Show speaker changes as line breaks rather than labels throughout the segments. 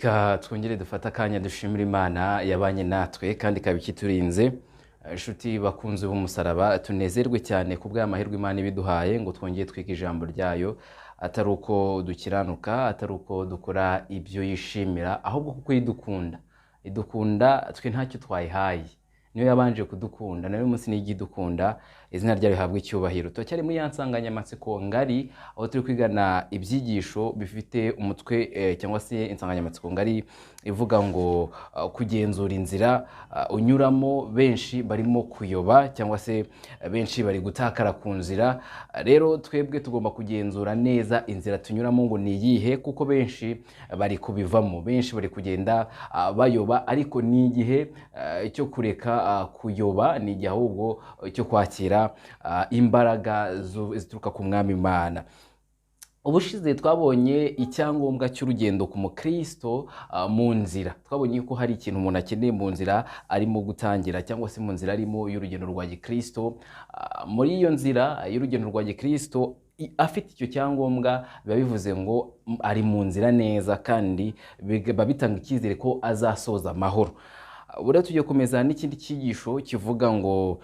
Reka twongere dufate akanya dushimire Imana yabanye natwe kandi ikaba ikiturinze. Inshuti bakunze b'umusaraba, tunezerwe cyane ku bw'amahirwe Imana ibiduhaye ngo twongere twige ijambo ryayo, atari uko dukiranuka, atari uko dukora ibyo yishimira, ahubwo kuko idukunda. Idukunda twe ntacyo twayihaye, niyo yabanje kudukunda, nayo munsi niyo idukunda, izina ryayo rihabwa icyubahiro. Turacyari muri ya nsanganyamatsiko ngari, aho turi kwigana ibyigisho bifite umutwe cyangwa se insanganyamatsiko ngari ivuga ngo kugenzura inzira unyuramo. Benshi barimo kuyoba cyangwa se benshi bari gutakara ku nzira. Rero twebwe tugomba kugenzura neza inzira tunyuramo ngo ni iyihe, kuko benshi bari kubivamo, benshi bari kugenda bayoba. Ariko ni igihe cyo kureka kuyoba, ni igihe ahubwo cyo kwakira imbaraga zituruka ku Mwami Imana. Ubushize twabonye icyangombwa cy'urugendo ku mukristo mu nzira. Twabonye ko hari ikintu umuntu akeneye mu nzira arimo gutangira, cyangwa se mu nzira arimo y'urugendo rwa gikristo. Muri iyo nzira y'urugendo rwa gikristo, afite icyo cyangombwa biba bivuze ngo ari mu nzira neza, kandi biba bitanga icyizere ko azasoza amahoro. Buriya tugiye gukomeza n'ikindi cyigisho kivuga ngo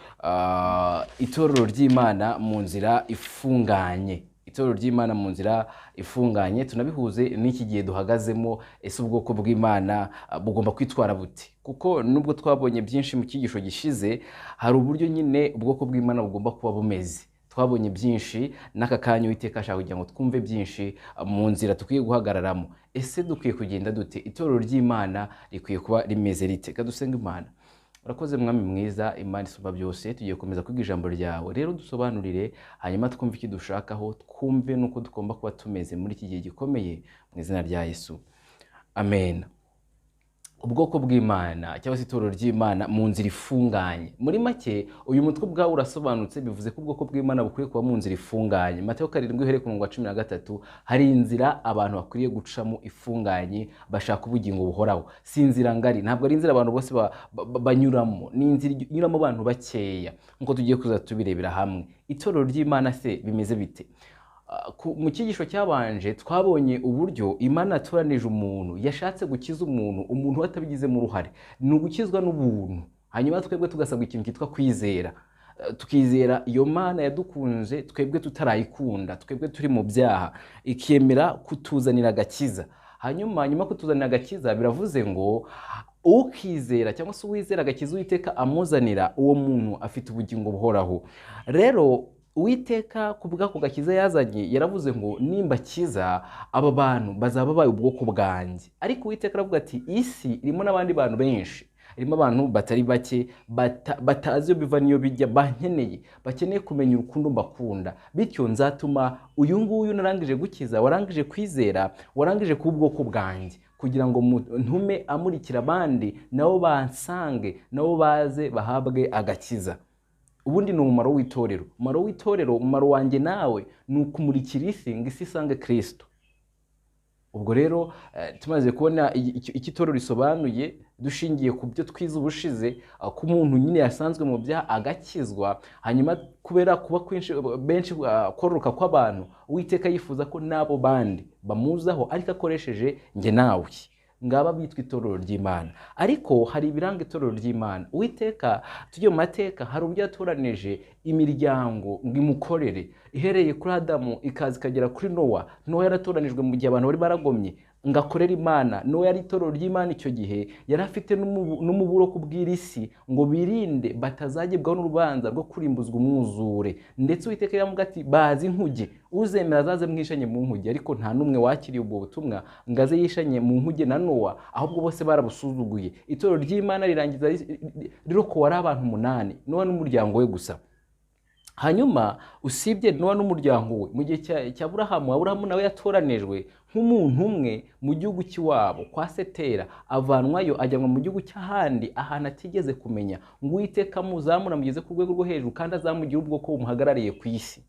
itorero ry'Imana mu nzira ifunganye. Itorero ry'Imana mu nzira ifunganye, tunabihuze n'iki gihe duhagazemo. Ese ubwoko bw'Imana bugomba kwitwara bute? Kuko nubwo twabonye byinshi mu cyigisho gishize, hari uburyo nyine ubwoko bw'Imana bugomba kuba bumeze. Twabonye byinshi, n'aka kanya Uwiteka ashaka kugira ngo twumve byinshi mu nzira dukwiye guhagararamo. Ese dukwiye kugenda dute? Itorero ry'Imana rikwiye kuba rimeze rite? Reka dusenge Imana. Urakoze Mwami mwiza, Imana isumba byose, tugiye gukomeza kwiga ijambo ryawe. Rero dusobanurire, hanyuma twumve icyo dushakaho, twumve n'uko tugomba kuba tumeze muri iki gihe gikomeye, mu izina rya Yesu, amen. Ubwoko bw'Imana cyangwa se itorero ry'Imana mu nzira ifunganye. Muri make uyu mutwe ubwawe urasobanutse, bivuze ko ubwoko bw'Imana bukwiye kuba mu nzira ifunganye. Matayo 7 uhereye ku murongo wa 13, hari inzira abantu bakwiriye gucamo ifunganye bashaka ubugingo buhoraho. Si inzira ngari, ntabwo ari inzira abantu bose banyuramo, ni inzira inyuramo abantu bakeya, nk'uko tugiye kuza tubirebera hamwe. Itorero ry'Imana se bimeze bite? Mu cyigisho cyabanje twabonye uburyo Imana yatoranije umuntu, yashatse gukiza umuntu, umuntu atabigizemo uruhare. Ni ugukizwa n'ubuntu, hanyuma twebwe tugasabwa ikintu cyitwa kwizera. Tukizera iyo Mana yadukunze twebwe tutarayikunda, twebwe turi mu byaha, ikemera kutuzanira agakiza. Hanyuma nyuma kutuzanira agakiza, biravuze ngo ukizera cyangwa se uwizera agakiza Uwiteka amuzanira, uwo muntu afite ubugingo buhoraho. Rero Uwiteka ku bw'ako gakiza yazanye yaravuze ngo nimba kiza aba bantu bazaba babaye ubwoko bwanjye. Ariko Uwiteka aravuga ati isi irimo n'abandi bantu benshi, irimo abantu batari bake batazi iyo biva n'iyo bijya, bankeneye, bakeneye kumenya urukundo mbakunda. Bityo nzatuma uyu nguyu narangije gukiza, warangije kwizera, warangije kuba ubwoko bwanjye, kugira ngo ntume amurikira abandi, nabo bansange, nabo baze bahabwe agakiza. Ubundi ni umumaro w'itorero. Umumaro w'itorero, umumaro wanjye nawe, ni ukumurikira isi ngo isi isange Kristo. Ubwo rero tumaze kubona icyo itorero risobanuye, dushingiye ku byo twize ubushize, ko umuntu nyine yasanzwe mu byaha agakizwa, hanyuma kubera kuba kwinshi, benshi, kororoka kw'abantu, Uwiteka yifuza ko n'abo bandi bamuzaho, ariko akoresheje njye nawe. Ngaba bitwa itorero ry'Imana. Ariko hari ibiranga itorero ry'Imana. Uwiteka tujye mu mateka, hari uburyo yatoranije imiryango ngo imukorere, ihereye kuri Adamu ikaza ikagera kuri Nowa. Nowa yaratoranijwe mu gihe abantu bari baragomye ngo akorere Imana. Nowa yari itorero ry'Imana icyo gihe, yari afite n'umuburo kubwira isi ngo birinde batazagibwaho n'urubanza rwo kurimbuzwa umwuzure. Ndetse Uwiteka yaravuga ati bazi inkuge, uzemera azaze mwishanye mu nkuge. Ariko nta n'umwe wakiriye ubwo butumwa ngo aze yishanye mu nkuge na Nowa, ahubwo bose barabusuzuguye. Itorero ry'Imana rirangiza rirokowe ari abantu 8, Nowa n'umuryango we gusa. Hanyuma usibye Nowa n'umuryango we, mu gihe cya Aburahamu, Aburahamu nawe yatoranijwe nk'umuntu umwe mu gihugu cy'iwabo kwa Setera, avanwayo ajyanwa mu gihugu cy'ahandi, ahantu atigeze kumenya, ngo Uwiteka amuzamure amugeze ku rwego rwo hejuru, kandi azamugire ubwoko bumuhagarariye ku isi.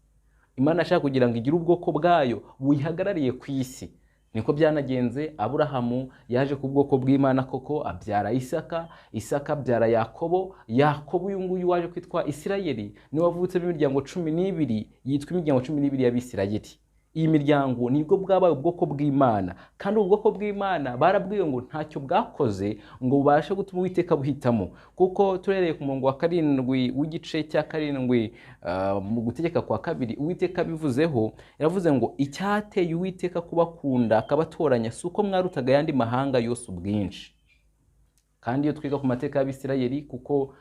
Imana ashaka kugira ngo igire ubwoko bwayo buyihagarariye ku isi. Niko byanagenze. Aburahamu yaje ku bwoko bw'Imana koko, abyara Isaka, Isaka abyara Yakobo, Yakobo uyu nguyu waje kwitwa Isirayeli, niwe wavutsemo imiryango 12, yitwa imiryango 12 y'Abisirayeli. Iyi miryango nibwo bwabaye ubwoko bw'Imana, kandi ubwoko bw'Imana barabwiwe ngo ntacyo bwakoze ngo bubashe gutuma Uwiteka buhitamo. Kuko turereye ku murongo wa 7 w'igice cya 7 mu gutegeka kwa kabiri, Uwiteka bivuzeho yaravuze ngo icyateye Uwiteka kubakunda akabatoranya si uko mwarutaga ayandi mahanga yose ubwinshi. Kandi iyo twiga ku mateka y'Abisirayeli, kuko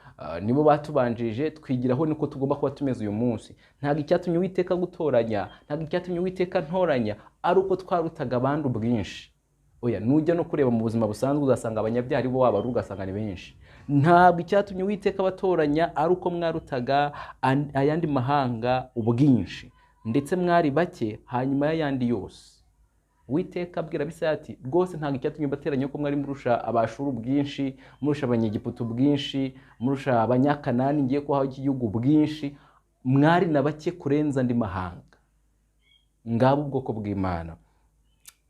nibo batubanjije, twigiraho niko tugomba kuba tumeze uyu munsi. Ntabwo icyatumye Uwiteka gutoranya, ntabwo icyatumye Uwiteka ntoranya ari uko twarutaga abandi ubwinshi. Oya, nujya no kureba mu buzima busanzwe uzasanga abanyabyaha aribo waba ugasanga ni benshi. Ntabwo icyatumye Uwiteka abatoranya ari uko mwarutaga ayandi mahanga ubwinshi, ndetse mwari bake hanyuma y'ayandi yose. Uwiteka abwira Abisirayeli ati rwose ntabwo icyatumye mbateranya ko mwari murusha Abashuru ubwinshi, murusha Abanyegiputa ubwinshi, murusha Abanyakanani ngiye kubaha iki gihugu ubwinshi, mwari na bake kurenza andi mahanga. Ngabo ubwoko bw'Imana.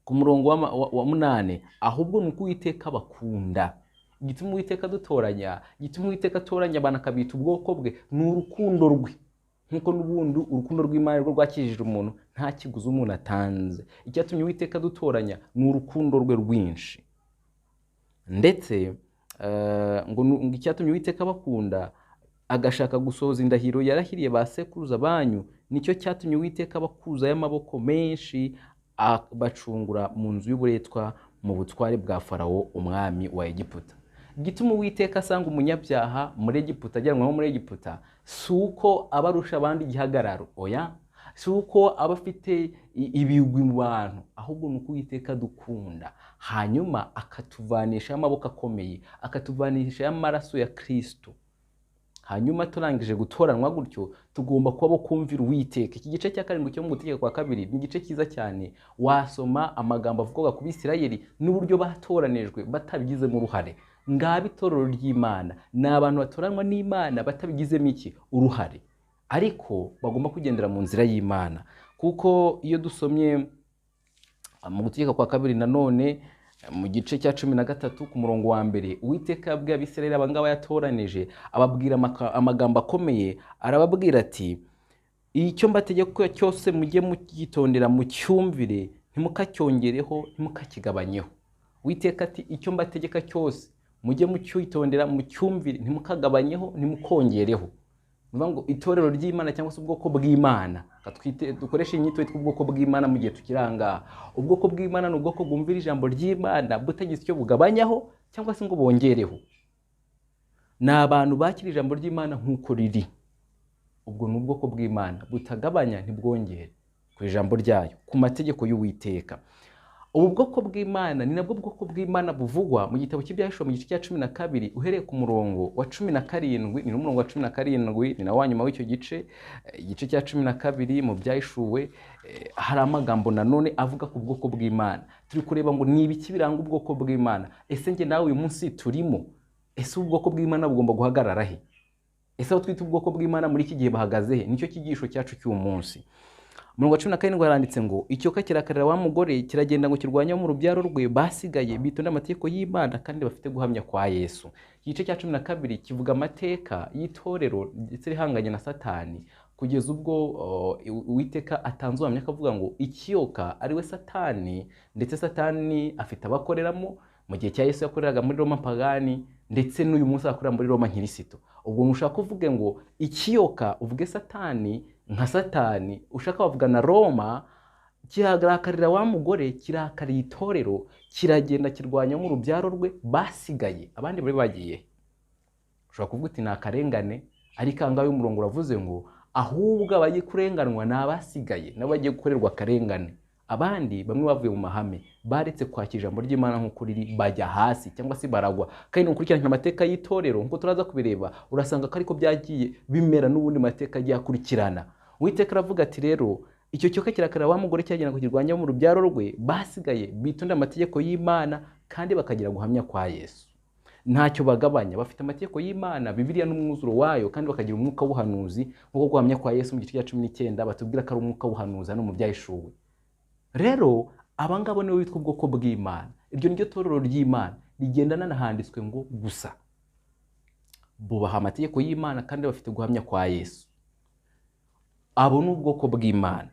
Ku murongo wa 8, ahubwo ni uko Uwiteka bakunda. Igituma Uwiteka dutoranya, igituma Uwiteka atoranya abantu akabita ubwoko bwe, ni urukundo rwe. Nkuko n'ubundi urukundo rw'Imana rwo rwakijije umuntu nta kiguzi umuntu atanze. Icyatumye Uwiteka dutoranya ni urukundo rwe rwinshi. Ndetse ngo icyatumye Uwiteka bakunda agashaka gusohoza indahiro yarahiriye ba sekuruza banyu, nicyo cyatumye Uwiteka bakuza y'amaboko menshi abacungura mu nzu y'uburetwa mu butware bwa Farawo umwami wa Egiputa. Igituma Uwiteka asanga umunyabyaha muri Egiputa ajyanwa muri Egiputa si uko aba arusha abandi igihagararo, oya, si uko aba afite ibigwi mu bantu, ahubwo ni uko Uwiteka dukunda, hanyuma akatuvanisha amaboko akomeye, akatuvanisha amaraso ya Kristo. Hanyuma turangije gutoranwa gutyo, tugomba kuba bo kumvira Uwiteka. Iki gice cya 7 cyo mu gutegeka kwa kabiri ni igice cyiza cyane, wasoma amagambo avuga ku Bisirayeli n'uburyo batoranijwe batabigizemo uruhare. Ngaba itorero ry'Imana ni abantu batoranwa n'Imana batabigizemo iki uruhare, ariko bagomba kugendera mu nzira y'Imana. Kuko iyo dusomye mu gutegeka kwa kabiri nanone mu gice cya 13 ku murongo wa 1, Uwiteka yabwiye Abisirayeli abangaba yatoranije, ababwira amagambo akomeye, arababwira ati icyo mbategeka cyose mujye mugitondera mucyumvire, ntimukacyongereho ntimukakigabanyeho. Uwiteka ati icyo mbategeka cyose mujye mucyitondera mucyumvire, ntimukagabanyeho ntimukongereho. Bivuga ngo itorero ry'Imana cyangwa se ubwoko bw'Imana, dukoreshe inyito yitwa ubwoko bw'Imana mu gihe tukiranga. Ubwoko bw'Imana ni ubwoko bwumvira ijambo ry'Imana butagize icyo bugabanyaho cyangwa se ngo bongereho. Ni abantu bakira ijambo ry'Imana nk'uko riri. Ubwo ni ubwoko bw'Imana butagabanya ntibwongere ku ijambo ryayo, ku mategeko y'Uwiteka. Ubu bwoko bw'Imana ni nabwo bwoko bw'Imana buvugwa mu gitabo cy'Ibyahishuwe mu gice cya 12 uhereye ku murongo wa 17, ni umurongo wa 17 ni na wa nyuma w'icyo gice, igice cya 12 mu Byahishuwe hari amagambo nanone avuga ku bwoko bw'Imana. Turi kureba ngo ni ibiki biranga ubwoko bw'Imana. Ese nge nawe uyu munsi turimo, ese ubwoko bw'Imana bugomba guhagarara he? Ese abo twita ubwoko bw'Imana muri iki gihe bahagaze he? Nicyo kigisho cyacu cy'uyu munsi. Umurongo wa 17 haranditse ngo icyoka kirakarira wa mugore kiragenda ngo kirwanye mu rubyaro rwe basigaye bitonda amategeko y'Imana kandi bafite guhamya kwa Yesu. Igice cya 12 kivuga amateka y'itorero ndetse rihanganye na Satani kugeza ubwo Uwiteka atanze ubuhamya akavuga ngo ikiyoka ari we Satani, ndetse Satani afite abakoreramo. Mu gihe cya Yesu yakoreraga muri Roma pagani, ndetse n'uyu munsi akorera muri Roma nkirisito. Ubwo mushaka kuvuge ngo ikiyoka uvuge Satani nka Satani, ushaka bavuga na Roma, kiragarakarira wa mugore, kirakariye itorero, kiragenda kirwanya mu rubyaro rwe basigaye, abandi bari bagiye. Ushobora kuvuga uti ni akarengane, ariko aha ngaha umurongo uravuze ngo ahubwo abagiye kurenganwa ni abasigaye, nabo bagiye gukorerwa akarengane. Abandi bamwe bavuye mu mahame, baretse kwakira ijambo ry'Imana nk'uko riri, bajya hasi cyangwa se baragwa. Kandi nukurikirana amateka y'itorero nkuko turaza kubireba, urasanga ko ariko byagiye bimera n'ubundi mateka agiye akurikirana. Uwiteka aravuga ati rero icyo cyoka kirakarira wa mugore cyagenda kukirwanya mu rubyaro rwe basigaye bitonda amategeko y'Imana kandi bakagira guhamya kwa Yesu. Ntacyo bagabanya, bafite amategeko y'Imana, Bibiliya n'umwuzuro wayo, kandi bakagira umwuka w'ubuhanuzi nk'uko guhamya kwa Yesu mu gice cya 19 batubwira ko ari umwuka w'ubuhanuzi no mu byahishuwe. Rero abangabo nibo bitwa ubwoko bw'Imana. Iryo niryo torero ry'Imana rigendana n'ahanditswe ngo gusa bubaha amategeko y'Imana kandi bafite guhamya kwa Yesu. Abo ni ubwoko bw'Imana.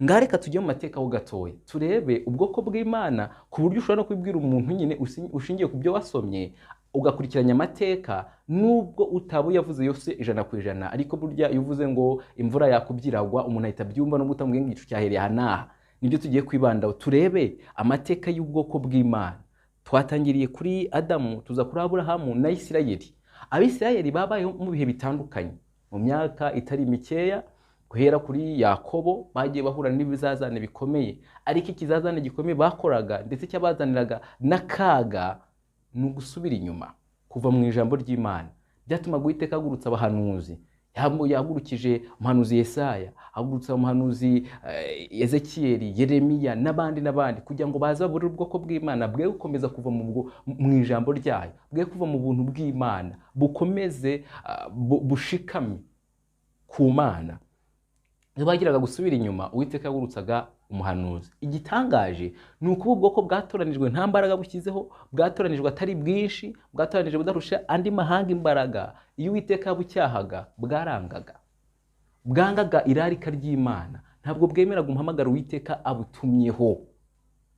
Ngareka tujye mu mateka ho gatoya, turebe ubwoko bw'Imana, ku buryo ushobora no kubibwira umuntu nyine ushingiye ku byo wasomye, ugakurikiranya amateka, nubwo utaba uyavuze yose 100%, ariko burya iyo uvuze ngo imvura yakubyiragwa, umuntu ahita abyumva nubwo utamubwiye ngo igicu cyahereye aha n'aha. Nibyo tugiye kwibandaho, turebe amateka y'ubwoko bw'Imana. Twatangiriye kuri Adamu, tuza kuri Aburahamu na Isirayeli. Abisirayeli babayeho mu bihe bitandukanye, mu myaka itari mikeya, guhera kuri Yakobo bagiye bahura n'ibizazane bikomeye, ariko ikizazane gikomeye bakoraga ndetse cyabazaniraga n'akaga ni ugusubira inyuma, kuva mu ijambo ry'Imana. Byatumaga Uwiteka ahagurutsa abahanuzi. Yahagurukije umuhanuzi Yesaya, ahagurutsa umuhanuzi Ezekiyeli, Yeremiya n'abandi n'abandi, kugira ngo baze baburire ubwoko bw'Imana bwe gukomeza kuva mu ijambo ryayo, bwe kuva mu buntu bw'Imana, bukomeze bushikame ku Mana. Iyo bagiraga gusubira inyuma, Uwiteka yahagurutsaga umuhanuzi. Igitangaje ni uko ubwoko bwatoranijwe nta mbaraga bushyizeho, bwatoranijwe atari bwinshi, bwatoranijwe budarusha andi mahanga imbaraga. Iyo Uwiteka yabucyahaga, bwarangaga, bwangaga irarika ry'Imana, ntabwo bwemeraga umuhamagaro Uwiteka abutumyeho.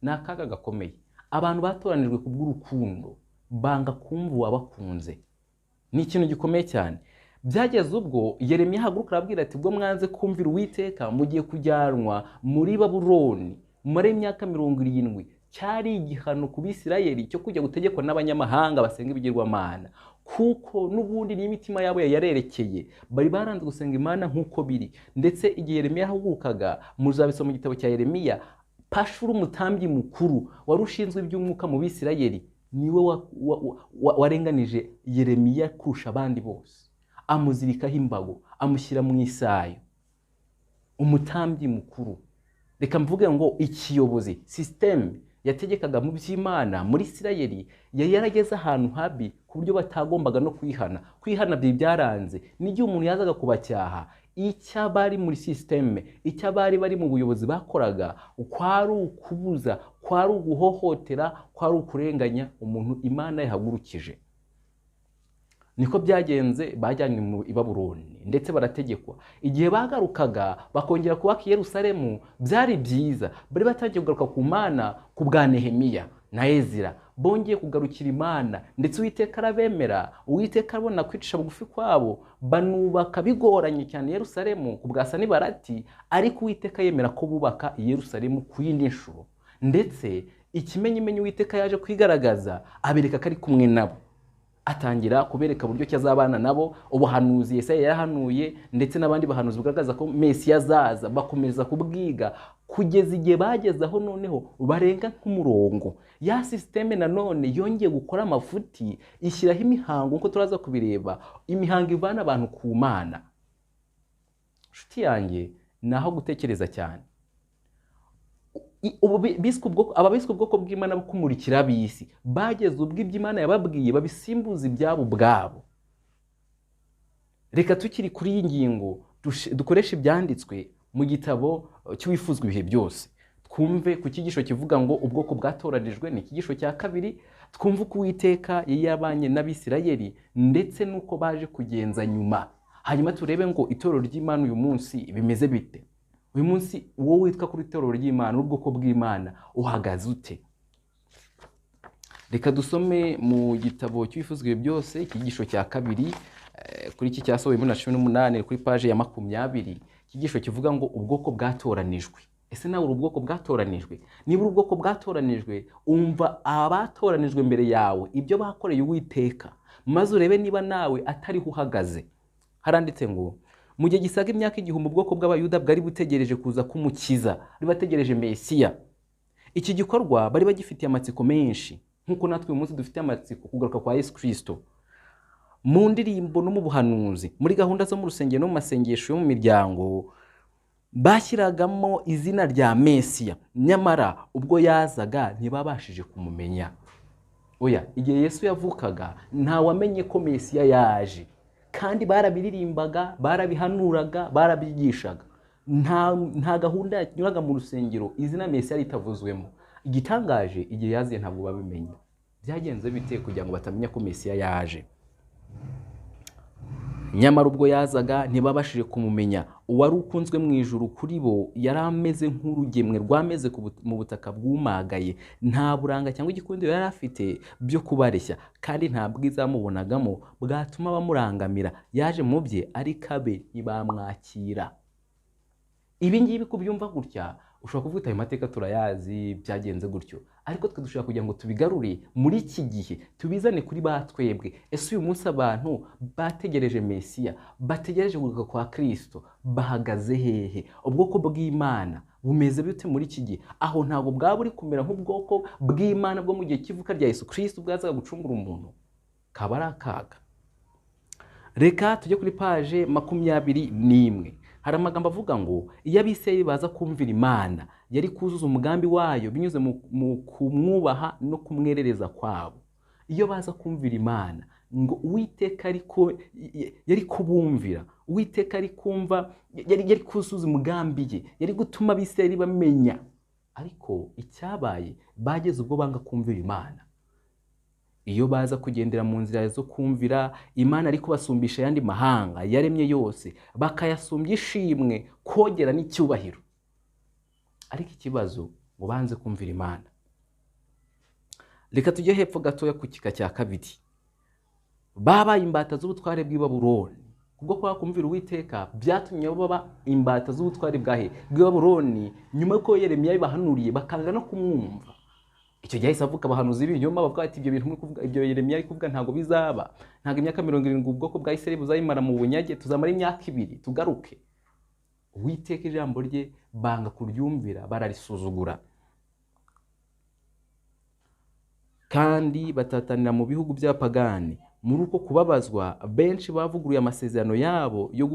Ni akaga gakomeye. Abantu batoranijwe ku bw'urukundo banga kumva uwabakunze, ni ikintu gikomeye cyane. Byageze ubwo Yeremiya ahaguruka arabwira ati, ubwo mwanze kumvira Uwiteka, mugiye kujyanwa muri Babuloni mumare imyaka 70. Cyari igihano ku Bisirayeli cyo kujya gutegekwa n'abanyamahanga basenga ibigirwamana, kuko n'ubundi n'imitima yabo yarerekeye, bari baranze gusenga Imana nk'uko biri. Ndetse igihe Yeremiya ahagurukaga, muzabisoma mu gitabo cya Yeremiya, Pashuri umutambyi mukuru wari ushinzwe iby'umwuka mu Bisirayeli niwe warenganije Yeremiya kurusha abandi bose, amuzirikaho imbago, amushyira mu isayo. Umutambyi mukuru, reka mvuge ngo ikiyobozi, system yategekaga mu by'Imana muri Isirayeli yari yarageze ahantu habi ku buryo batagombaga no kwihana. Kwihana byaranze. N'igihe umuntu yazaga kubacyaha, icy'abari muri system, icy'abari bari mu buyobozi bakoraga kwari ukubuza, kwari uguhohotera, kwari ukurenganya umuntu Imana yahagurukije. Niko byagenze, bajyanywe mu Babuloni ndetse barategekwa. Igihe bagarukaga bakongera kubaka Yerusalemu, byari byiza, bari batangiye kugaruka ku Mana ku bwa Nehemiya na Ezira, bongeye kugarukira Imana, ndetse Uwiteka arabemera. Uwiteka abona kwicisha bugufi kwabo, banubaka bigoranye cyane Yerusalemu ku bwa Sanibalati, ariko Uwiteka yemera ko bubaka Yerusalemu ku yindi nshuro. Ndetse ikimenyimenyi Uwiteka yaje kwigaragaza, abereka ko ari kumwe nabo, atangira kubereka buryo cyazabana nabo. Ubuhanuzi Yesaya yarahanuye ndetse n'abandi bahanuzi bugaragaza ko Mesiya azaza, bakomeza kubwiga kugeza igihe bageze aho noneho barenga nk'umurongo. Ya systeme nanone yongeye gukora amafuti, ishyiraho imihango, nko turaza kubireba, imihango ivana abantu ku Mana. Nshuti yanjye, naho gutekereza cyane. Ababiswe ubwoko bw'Imana bukumurikira ab'isi, bageze ubwo iby'Imana yababwiye babisimbuza ibyabo ubwabo. Reka tukiri kuri iyi ngingo dukoreshe ibyanditswe mu gitabo cy'Uwifuzwa ibihe byose, twumve ku cyigisho kivuga ngo ubwoko bwatoranijwe. Ni icyigisho cya kabiri, twumve uko Uwiteka yabanye n'Abisirayeli ndetse n'uko baje kugenza nyuma, hanyuma turebe ngo itorero ry'Imana uyu munsi bimeze bite. Uyu munsi wowe witwa kuri itorero ry'Imana, ubwoko bw'Imana, uhagaze ute? Reka dusome mu gitabo cy'Uwifuzwa ibihe byose, icyigisho cya kabiri, kuri iki cyasohowe muri 2018 kuri paje ya 20, icyigisho kivuga ngo ubwoko bwatoranijwe. Ese nawe uri ubwoko bwatoranijwe? Niba uri ubwoko bwatoranijwe, umva abatoranijwe mbere yawe ibyo bakoreye Uwiteka, maze urebe niba nawe atariho uhagaze. Haranditse ngo mu gihe gisaga imyaka 1000 ubwoko bw'Abayuda bwari butegereje kuza k'Umukiza, bari bategereje Mesiya. Iki gikorwa bari bagifitiye amatsiko menshi, nk'uko natwe uyu munsi dufite amatsiko kugaruka kwa Yesu Kristo. Mu ndirimbo no mu buhanuzi, muri gahunda zo mu rusengero no mu masengesho yo mu miryango, bashyiragamo izina rya Mesiya, nyamara ubwo yazaga ntibabashije kumumenya. Oya, igihe Yesu yavukaga ntawamenye ko Mesiya yaje, kandi barabiririmbaga, barabihanuraga, barabyigishaga. Nta gahunda yanyuraga mu rusengero izina Mesiya ritavuzwemo. Igitangaje, igihe yaziye ntabwo babimenye. Byagenze bite kugira ngo batamenya ko Mesiya yaje? Nyamara ubwo yazaga ntibabashije kumumenya. Uwari ukunzwe mu ijuru kuri bo yari ameze nk'urugemwe rwameze mu butaka bwumagaye. Nta buranga cyangwa igikundiro yari afite byo kubareshya, kandi nta bwiza bamubonagamo bwatuma bamurangamira. Yaje mu bye ariko abe ntibamwakira. Ibi ngibi kubyumva gutya ushobora kuvuga uti ayo mateka turayazi, byagenze gutyo, ariko twe dushobora kugira ngo tubigarure muri iki gihe, tubizane kuri ba twebwe. Ese uyu munsi abantu bategereje Mesiya, bategereje kugaruka kwa Kristo, bahagaze hehe? Ubwoko bw'Imana bumeze bute muri iki gihe? Aho ntabwo bwaba buri kumera nk'ubwoko bw'Imana bwo mu gihe cy'ivuka rya Yesu Kristo bwazaga gucungura umuntu? Kaba ari akaga. Reka tujye kuri paje 21. Hari amagambo avuga ngo iyo Abisirayeli baza kumvira Imana yari kuzuza umugambi wayo binyuze mu kumwubaha no kumwerereza kwabo. Iyo baza kumvira Imana ngo Uwiteka ariko yari kubumvira, Uwiteka ari kumva, yari kuzuza umugambi ye, yari gutuma Abisirayeli bamenya. Ariko icyabaye, bageze ubwo banga kumvira Imana. Iyo baza kugendera mu nzira zo kumvira Imana ariko basumbisha ayandi mahanga yaremye yose, bakayasumbya ishimwe, kogera n'icyubahiro. Ariko ikibazo ngo banze kumvira Imana. Reka tujye hepfo gatoya ku kika cya kabiri. Babaye imbata z'ubutware bw'i Babuloni. Kubwo kwa kumvira Uwiteka byatumye baba imbata z'ubutware bwahe bw'i Babuloni, nyuma yuko Yeremiya yabibahanuriye bakanga no kumwumva. Icyo gihe avuka abahanuzi b'ibinyoma bavuga ati ibyo bintu muri kuvuga, ibyo Yeremiya ari kuvuga ntabwo bizaba, ntabwo imyaka 70 ubwoko bwa Isirayeli buzayimara mu bunyage, tuzamara imyaka 2 tugaruke. Uwiteka ijambo rye banga kuryumvira, bararisuzugura, kandi batatanira mu bihugu by'abapagani. Muri uko kubabazwa benshi bavuguruye amasezerano yabo yo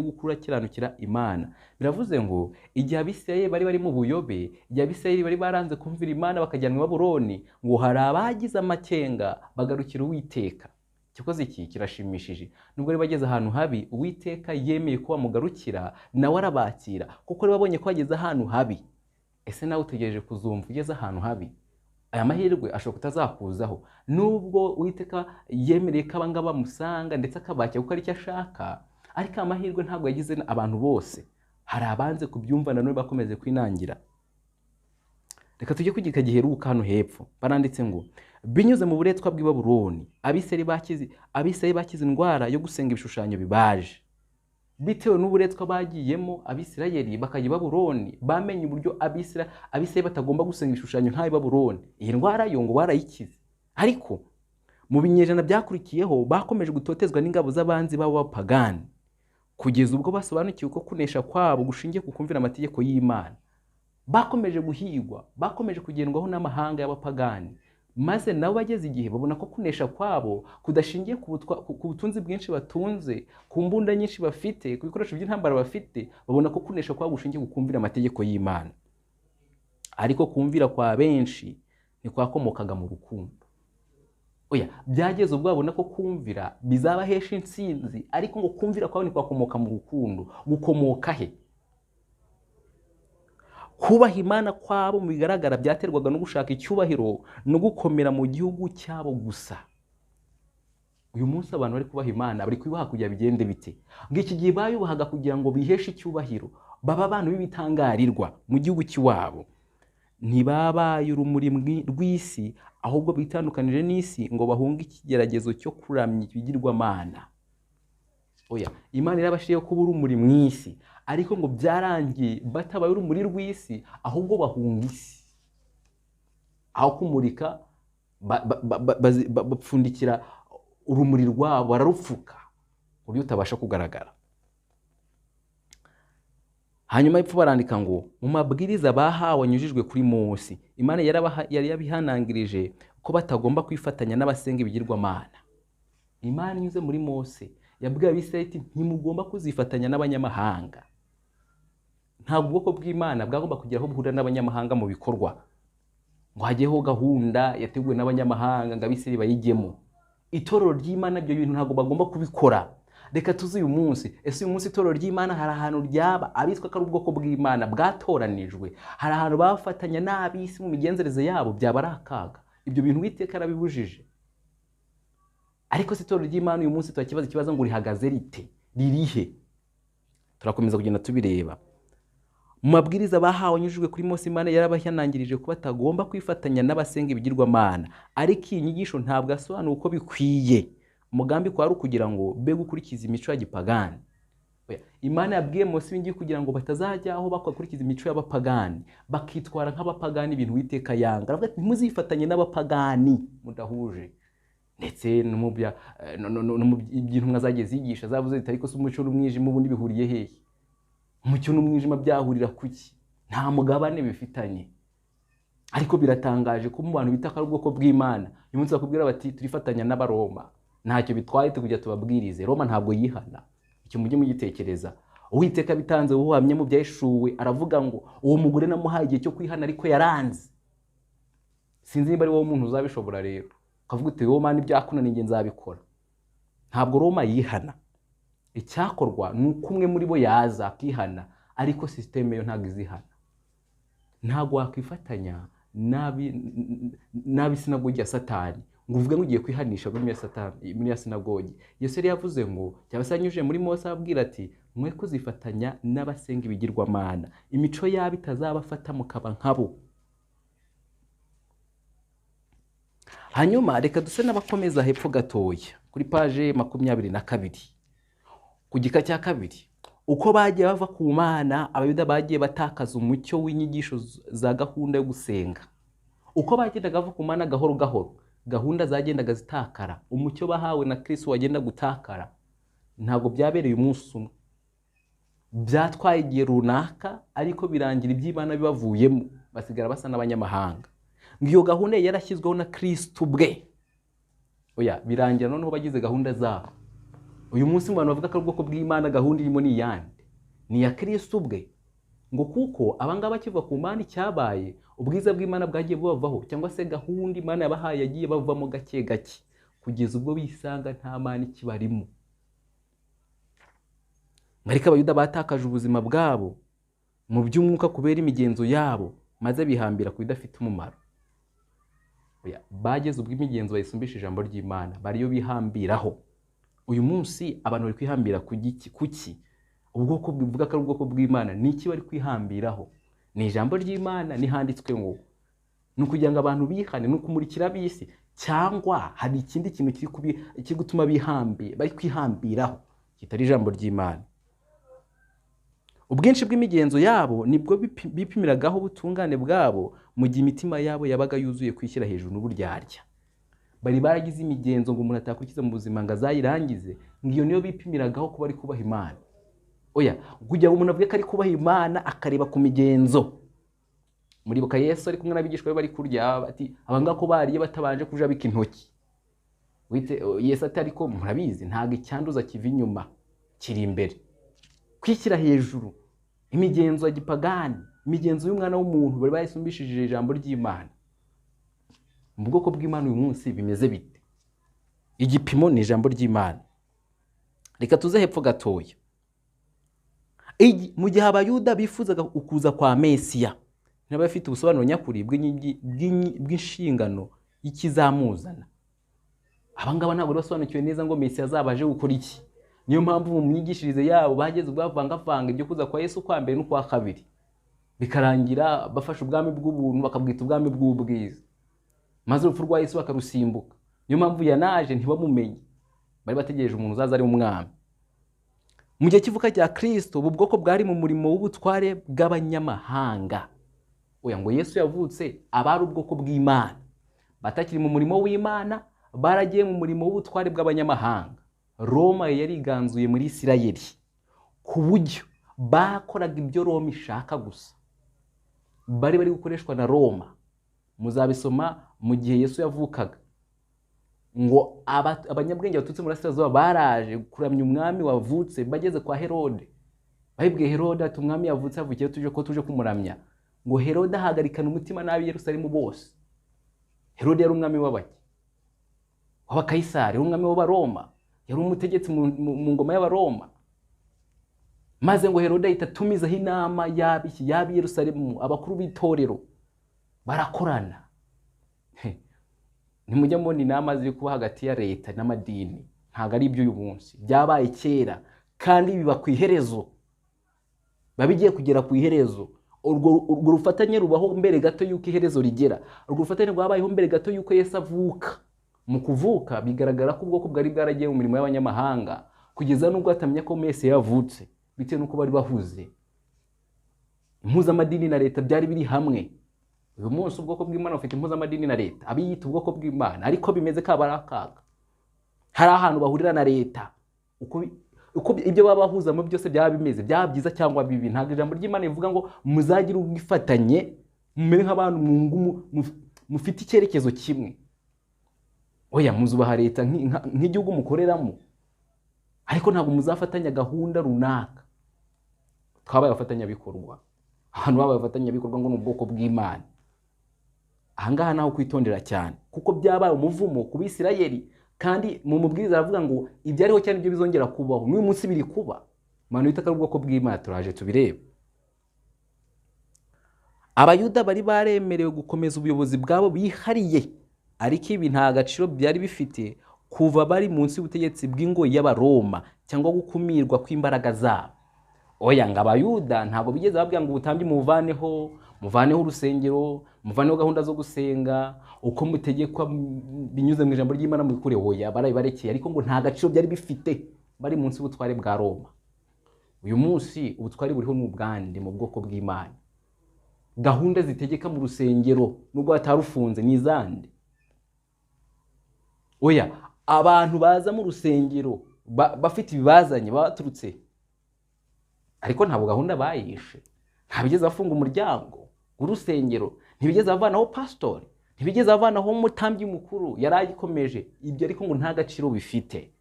gukukiranukira Imana. Biravuze ngo igihe Abisirayeli bari bari mu buyobe, igihe Abisirayeli bari baranze kumvira Imana bakajyanwa i Babuloni, ngo hari abagize amakenga bagarukira Uwiteka. Cyakoze iki kirashimishije. Nubwo bari bageze ahantu habi, Uwiteka yemeye ko bamugarukira, nawe arabakira, kuko bari babonye ko bageze ahantu habi. Ese nawe utegereje kuzumva ugeze ahantu habi? Aya mahirwe ashobora kutazakuzaho. Nubwo Uwiteka yemereye ko abangaba bamusanga ndetse akabakira kuko ari cyo ashaka, ariko amahirwe ntabwo yagize abantu bose. Hari abanze kubyumva nanone bakomeze kwinangira. Reka tujye ku gika giheruka hano hepfo. Baranditse ngo binyuze mu buretwa bw'i Babuloni, Abisirayeli bakize indwara yo gusenga ibishushanyo bibaje. Bitewe n'uburetwa bagiyemo, Abisirayeli bakajya i Babuloni, bamenye uburyo Abisirayeli batagomba gusenga ibishushanyo nk'ayo Babuloni. Iyi ndwara yo ngo barayikize. Ariko mu binyejana byakurikiyeho bakomeje gutotezwa n'ingabo z'abanzi babo b'abapagani, kugeza ubwo basobanukiwe ko kunesha kwabo gushingiye ku kumvira amategeko y'Imana. Bakomeje guhigwa, bakomeje kugendwaho n'amahanga y'abapagani, maze nabo bageze igihe babona ko kunesha kwabo kudashingiye ku butunzi bwinshi batunze, ku mbunda nyinshi bafite, ku bikoresho by'intambara bafite, babona ko kunesha kwabo gushingiye ku kumvira amategeko y'Imana. Ariko kumvira kwa benshi ntikwakomokaga mu rukundo. Oya, byageze ubwo babona ko kumvira bizabahesha intsinzi, ariko ngo kumvira kwabo ntikwakomoka mu rukundo. Gukomoka he? Kubaha Imana kwabo mu bigaragara byaterwaga no gushaka icyubahiro no gukomera mu gihugu cyabo gusa. Uyu munsi abantu bari kubaha Imana bari kuyubaha kugira bigende bite? Ngo iki gihe bayubahaga kugira ngo biheshe icyubahiro, baba abantu b'ibitangarirwa mu gihugu cy'iwabo. Ntibabaye urumuri rw'isi, ahubwo bitandukanije n'isi ngo bahunge ikigeragezo cyo kuramya ibigirwamana. Oya, Imana irabashiye kuba urumuri mu isi, ariko ngo byarangiye batabaye urumuri rw'isi, ahubwo bahunga isi. Aho kumurika bapfundikira urumuri rwabo, bararupfuka uburyo utabasha kugaragara. Hanyuma epfo barandika ngo mu mabwiriza bahawe anyujijwe kuri Mose, Imana yari yabihanangirije ko batagomba kwifatanya n'abasenga ibigirwamana. Imana inyuze muri Mose yabwiye Abisirayeli iti ntimugomba kuzifatanya n'abanyamahanga. Ntabwo ubwoko bw'Imana bwagomba kugira aho buhurira n'abanyamahanga mu bikorwa, ngo hajyeho gahunda yateguwe n'abanyamahanga ngo Abisirayeli bayijyemo. Itorero ry'Imana ibyo bintu ntabwo bagomba kubikora. Reka tuzi uyu munsi, ese uyu munsi itorero ry'Imana hari ahantu ryaba abitwa ko ari ubwoko bw'Imana bwatoranijwe, hari ahantu bafatanya n'ab'isi mu migenzereze yabo, byaba ari akaga. Ibyo bintu Uwiteka arabibujije. Ariko se itorero ry'Imana uyu munsi turakibaza ikibazo ngo rihagaze rite, ririhe? Turakomeza kugenda tubireba. Mu mabwiriza bahawe anyujijwe kuri Mose, Imana yarabahanangirije ko batagomba kwifatanya n'abasenga ibigirwamana. Ariko iyi nyigisho ntabwo asobanura uko bikwiye. Umugambi kwari ukugira ngo be gukurikiza imico ya gipagani. Imana yabwiye Mose ibingibi kugira ngo batazajya aho bakurikiza imico y'abapagani, bakitwara nk'abapagani, ibintu Uwiteka yanga. Aravuga ati ntimuzifatanye n'abapagani mudahuje. Ndetse no mu by'intumwa zagiye zigisha zavuze ziti ariko se umucyo n'umwijima ubundi bihuriye hehe? Umucyo n'umwijima byahurira kuki? Nta mugabane bifitanye. Ariko biratangaje ko mu bantu bita ko ari ubwoko bw'Imana uyu munsi bakubwira bati turifatanya n'Abaroma, ntacyo bitwaye kujya tubabwirize. Roma ntabwo yihana. Icyo mujye mugitekereza. Uwiteka bitanze ubuhamya mu byahishuwe, aravuga ngo uwo mugore namuhaye igihe cyo kwihana ariko yaranze. Sinzi niba ari wowe umuntu uzabishobora rero. Ukavuga uti wowe Mana ibyakunaniye njye nzabikora. Ntabwo Roma yihana. Icyakorwa ni uko umwe muri bo yaza akihana, ariko sisiteme yo ntabwo izihana. Ntabwo wakwifatanya n'ab'isinagogi ya Satani ngo uvuge ngo ugiye kwihanisha muri Satani, muri ya sinagogi. Yesu yari yavuze ngo cyangwa se yanyujije muri Mose ababwira ati mwe kuzifatanya n'abasenga ibigirwamana, imico yabo itazabafata mukaba nkabo. Hanyuma reka duse n'abakomeza hepfo gatoya kuri paje 22 ku gika cya 2. Uko bagiye bava ku Mana, Abayuda bagiye batakaza umucyo w'inyigisho za gahunda yo gusenga. Uko bagendaga bava ku Mana gahoro gahoro, gahunda zagendaga zitakara, umucyo bahawe na Kristo wagenda gutakara. Ntabwo byabereye umunsi umwe, byatwaye igihe runaka, ariko birangira iby'Imana bibavuyemo, basigara basa n'abanyamahanga. Iyo gahunda yarashyizweho na Kristo ubwe. Oya, birangira noneho bagize gahunda zabo. Uyu munsi mu bantu bavuga ko ari ubwoko bw'Imana, gahunda irimo ni iyande? Ni iya Kristo ubwe. Ngo kuko abangaba bakiva ku Mana icyabaye, ubwiza bw'Imana bwagiye bubavaho, cyangwa se gahunda Imana yabahaye yagiye bavamo gake gake, kugeza ubwo bisanga nta Mana ikibarimo. Ariko Abayuda batakaje ubuzima bwabo mu by'umwuka kubera imigenzo yabo, maze bihambira ku bidafite umumaro. Bageze ubwo imigenzo bayisumbisha ijambo ry'Imana, bariyo bihambiraho. Uyu munsi abantu bari kwihambira ku giki? Kuki? Ubwoko buvuga ko ari ubwoko bw'Imana, ni iki bari kwihambiraho? Ni ijambo ry'Imana nihanditswe ngo ni ukugira ngo abantu bihane, ni ukumurikira ab'isi, cyangwa hari ikindi kintu kiri gutuma bari kwihambiraho kitari ijambo ry'Imana? Ubwinshi bw'imigenzo yabo nibwo bipimiragaho ubutungane bwabo, mu gihe imitima yabo yabaga yuzuye kwishyira hejuru n'uburyarya. Bari baragize imigenzo ngo umuntu atakurikiza mu buzima ngo azayirangize, ngo iyo niyo bipimiragaho kuba ari kubaha Imana. Oya, kugira ngo umuntu avuge ko ari kubaha Imana akareba ku migenzo. Muribuka Yesu ari kumwe n'abigishwa be bari kurya, bati abangaba ko bariye batabanje kujabika intoki. Yesu ati ariko murabizi ntabwo icyanduza kiva inyuma kiri imbere. Kwishyira hejuru, imigenzo ya gipagani, imigenzo y'umwana w'umuntu bari bayisumbishije ijambo ry'Imana. Mu bwoko bw'Imana uyu munsi bimeze bite? Igipimo ni ijambo ry'Imana. Reka tuze hepfo gatoya. Mu gihe Abayuda bifuzaga ukuza kwa Mesiya, ntibafite ubusobanuro nyakuri bw'inshingano y'ikizamuzana. Abangaba ntabwo basobanukiwe neza ngo Mesiya azaba aje gukora iki. Niyo mpamvu mu myigishirize yabo bageze ubwo bavangavanga ibyo kuza kwa Yesu kwa mbere no kwa kabiri, bikarangira bafashe ubwami bw'ubuntu bakabwita ubwami bw'ubwiza, maze urupfu rwa Yesu bakarusimbuka. Niyo mpamvu yanaje ntibamumenye, bari bategereje umuntu uzaza ari umwami. Mu gihe cy'ivuka rya Kristo, ubu bwoko bwari mu murimo w'ubutware bw'abanyamahanga. Oya, ngo Yesu yavutse abari ubwoko bw'Imana, batakiri mu murimo w'Imana, baragiye mu murimo w'ubutware bw'abanyamahanga. Roma yari iganzuye muri Isirayeli ku buryo bakoraga ibyo Roma ishaka gusa. Bari bari gukoreshwa na Roma. Muzabisoma mu gihe Yesu yavukaga, ngo abanyabwenge baturutse mu burasirazuba baraje kuramya umwami wavutse. Bageze kwa Herode, babibwiye Herode ati umwami yavutse avukiye tuje ko tuje kumuramya. Ngo Herode ahagarikana umutima n'ab'i Yerusalemu bose. Herode yari umwami w'abaki? W'Abakayisari, yari umwami w'Abaroma, yari umutegetsi mu ngoma y'Abaroma. Maze ngo Herode ahita atumizaho inama y'ab'i Yerusalemu, abakuru b'itorero barakorana. Ntimujya mubona inama ziri kuba hagati ya leta n'amadini, ntabwo ari iby'uyu munsi, byabaye kera kandi biba ku iherezo, biba bigiye kugera ku iherezo. Urwo rufatanye rubaho mbere gato y'uko iherezo rigera. Urwo rufatanye rwabayeho mbere gato y'uko Yesu avuka. Mu kuvuka bigaragara ko ubwoko bwari bwaragiye mu mirimo y'abanyamahanga, kugeza n'ubwo atamenya ko Mesiya yavutse, bitewe n'uko bari bahuze. Impuzamadini na leta byari biri hamwe. Uyu munsi ubwoko bw'Imana bufite impuzamadini na leta, abiyita ubwoko bw'Imana, ariko bimeze kaba ari akaga. Hari ahantu bahurira na leta, uko ibyo baba bahuzamo byose byaba bimeze, byaba byiza cyangwa bibi. Ntabwo ijambo ry'Imana rivuga ngo muzagire ubwifatanye, mumere nk'abantu mufite icyerekezo kimwe. Oya, muzubaha leta nk'igihugu mukoreramo, ariko ntabwo muzafatanya gahunda runaka. Twabaye abafatanyabikorwa, abantu babaye abafatanyabikorwa ngo ni ubwoko bw'Imana. Ahangaha naho kwitondera cyane, kuko byabaye umuvumo ku Bisirayeli. Kandi mu mubwiriza aravuga ngo ibyariho cyane ibyo bizongera kubaho, n'uyu munsi biri kuba. Manu wita ko ari ubwoko bw'Imana, turaje tubirebe. Abayuda bari baremerewe gukomeza ubuyobozi bwabo bihariye, ariko ibi nta gaciro byari bifite kuva bari munsi y'ubutegetsi bw'ingoyi y'Abaroma cyangwa gukumirwa kw'imbaraga zabo. Oya, ngo Abayuda ntabwo bigeze babwira ngo ubutambyi muvaneho, muvaneho urusengero, muvaneho gahunda zo gusenga, uko mutegekwa binyuze mu ijambo ry'Imana mubikure. Oya, barabibarekeye, ariko ngo nta gaciro byari bifite, bari munsi y'ubutware bwa Roma. Uyu munsi ubutware buriho n'ubwande mu bwoko bw'Imana. Gahunda zitegeka mu rusengero nubwo batarufunze ni izande. Oya, abantu baza mu rusengero bafite ibibazanye baturutse, ariko ntabwo gahunda bayishe. Ntabigeze afunga umuryango w'urusengero, ntibigeze avanaho pastori, ntibigeze avanaho umutambyi mukuru, yarayikomeje ibyo, ariko ngo nta gaciro bifite.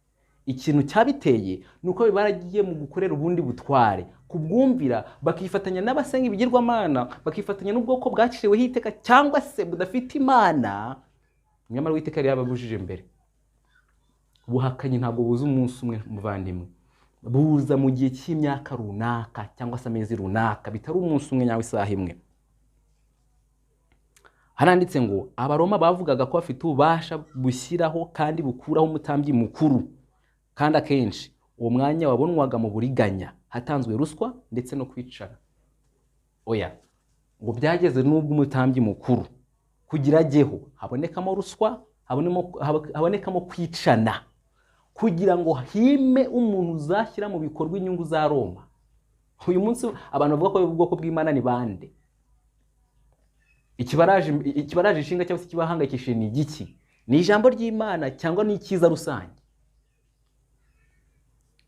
Ikintu cyabiteye nuko baragiye mu gukorera ubundi butware, kubwumvira, bakifatanya n'abasenga ibigirwamana, bakifatanya n'ubwoko bwaciriweho iteka cyangwa se budafite Imana. Nyamara Uwiteka yari yababujije mbere. Ubuhakanyi ntabwo buza umunsi umwe muvandimwe, buza mu gihe cy'imyaka runaka cyangwa se amezi runaka, bitari umunsi umwe nyawe isaha imwe. Haranditse ngo Abaroma bavugaga ko bafite ububasha bushyiraho kandi bukuraho umutambyi mukuru, kandi akenshi uwo mwanya wabonwaga mu buriganya, hatanzwe ruswa ndetse no kwicara. Oya, ngo byageze n'ubwo umutambyi mukuru kugira ajyeho habonekamo ruswa, habonekamo kwicana, kugira ngo hime umuntu uzashyira mu bikorwa inyungu za Roma. Uyu munsi abantu bavuga ko ubwoko bw'Imana ni bande? Ikibaraje ishinga cyangwa se ikibahangayikishije ni igiki? Ni ijambo ry'Imana cyangwa ni icyiza rusange?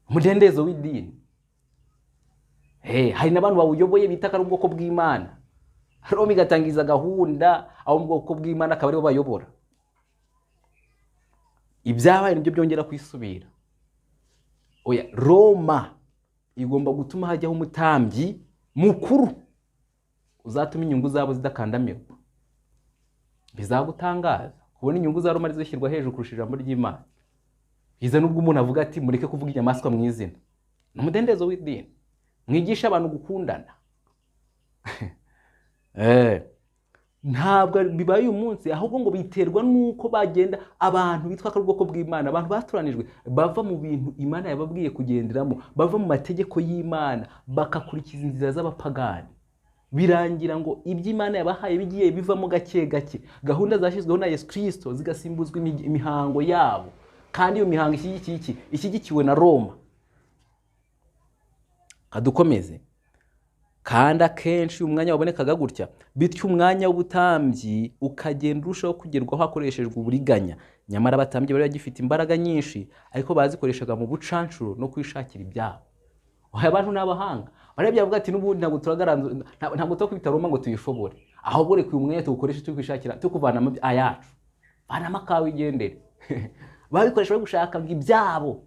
Umudendezo w'idini. Hari n'abantu bawuyoboye bita ko ari ubwoko bw'Imana. Roma igatangiza gahunda aho ubwoko bw'Imana akaba aribo bayobora. Ibyabaye nibyo byongera kwisubira. Oya, Roma igomba gutuma hajyaho umutambyi mukuru uzatuma inyungu zabo zidakandamirwa. Bizagutangaza kubona inyungu za Roma zishyirwa hejuru kurusha ijambo ry'Imana. Biza nubwo umuntu avuga ati mureke kuvuga inyamaswa mu izina. Ni umudendezo w'idini. Mwigisha abantu gukundana. Ntabwo bibaye uyu munsi, ahubwo ngo biterwa nuko bagenda abantu bitwa ko ubwoko bw'Imana, abantu batoranijwe bava mu bintu Imana yababwiye kugenderamo, bava mu mategeko y'Imana bakakurikiza inzira z'abapagani. Birangira ngo iby'Imana yabahaye bigiye bivamo gake gake, gahunda zashyizweho na Yesu Kristo zigasimbuzwa imihango yabo, kandi iyo mihango ishyigikiye iki? Ishyigikiwe na Roma. Kadukomeze. Kandi akenshi umwanya wabonekaga gutya, bityo umwanya w'ubutambyi ukagenda urushaho kugerwaho hakoreshejwe uburiganya. Nyamara abatambyi bari bagifite imbaraga nyinshi, ariko bazikoreshaga mu bucancuro no kwishakira ibyabo. Abantu n'abahanga barebye bavuga ati n'ubundi ntabwo turagaranzura, ntabwo twakubita Roma ngo tuyishobore, ahubwo reka uyu mwanya tuwukoreshe turi kwishakira, turi kuvanamo ayacu, vanamo akawe igendere. Babikoresha bari gushaka ibyabo.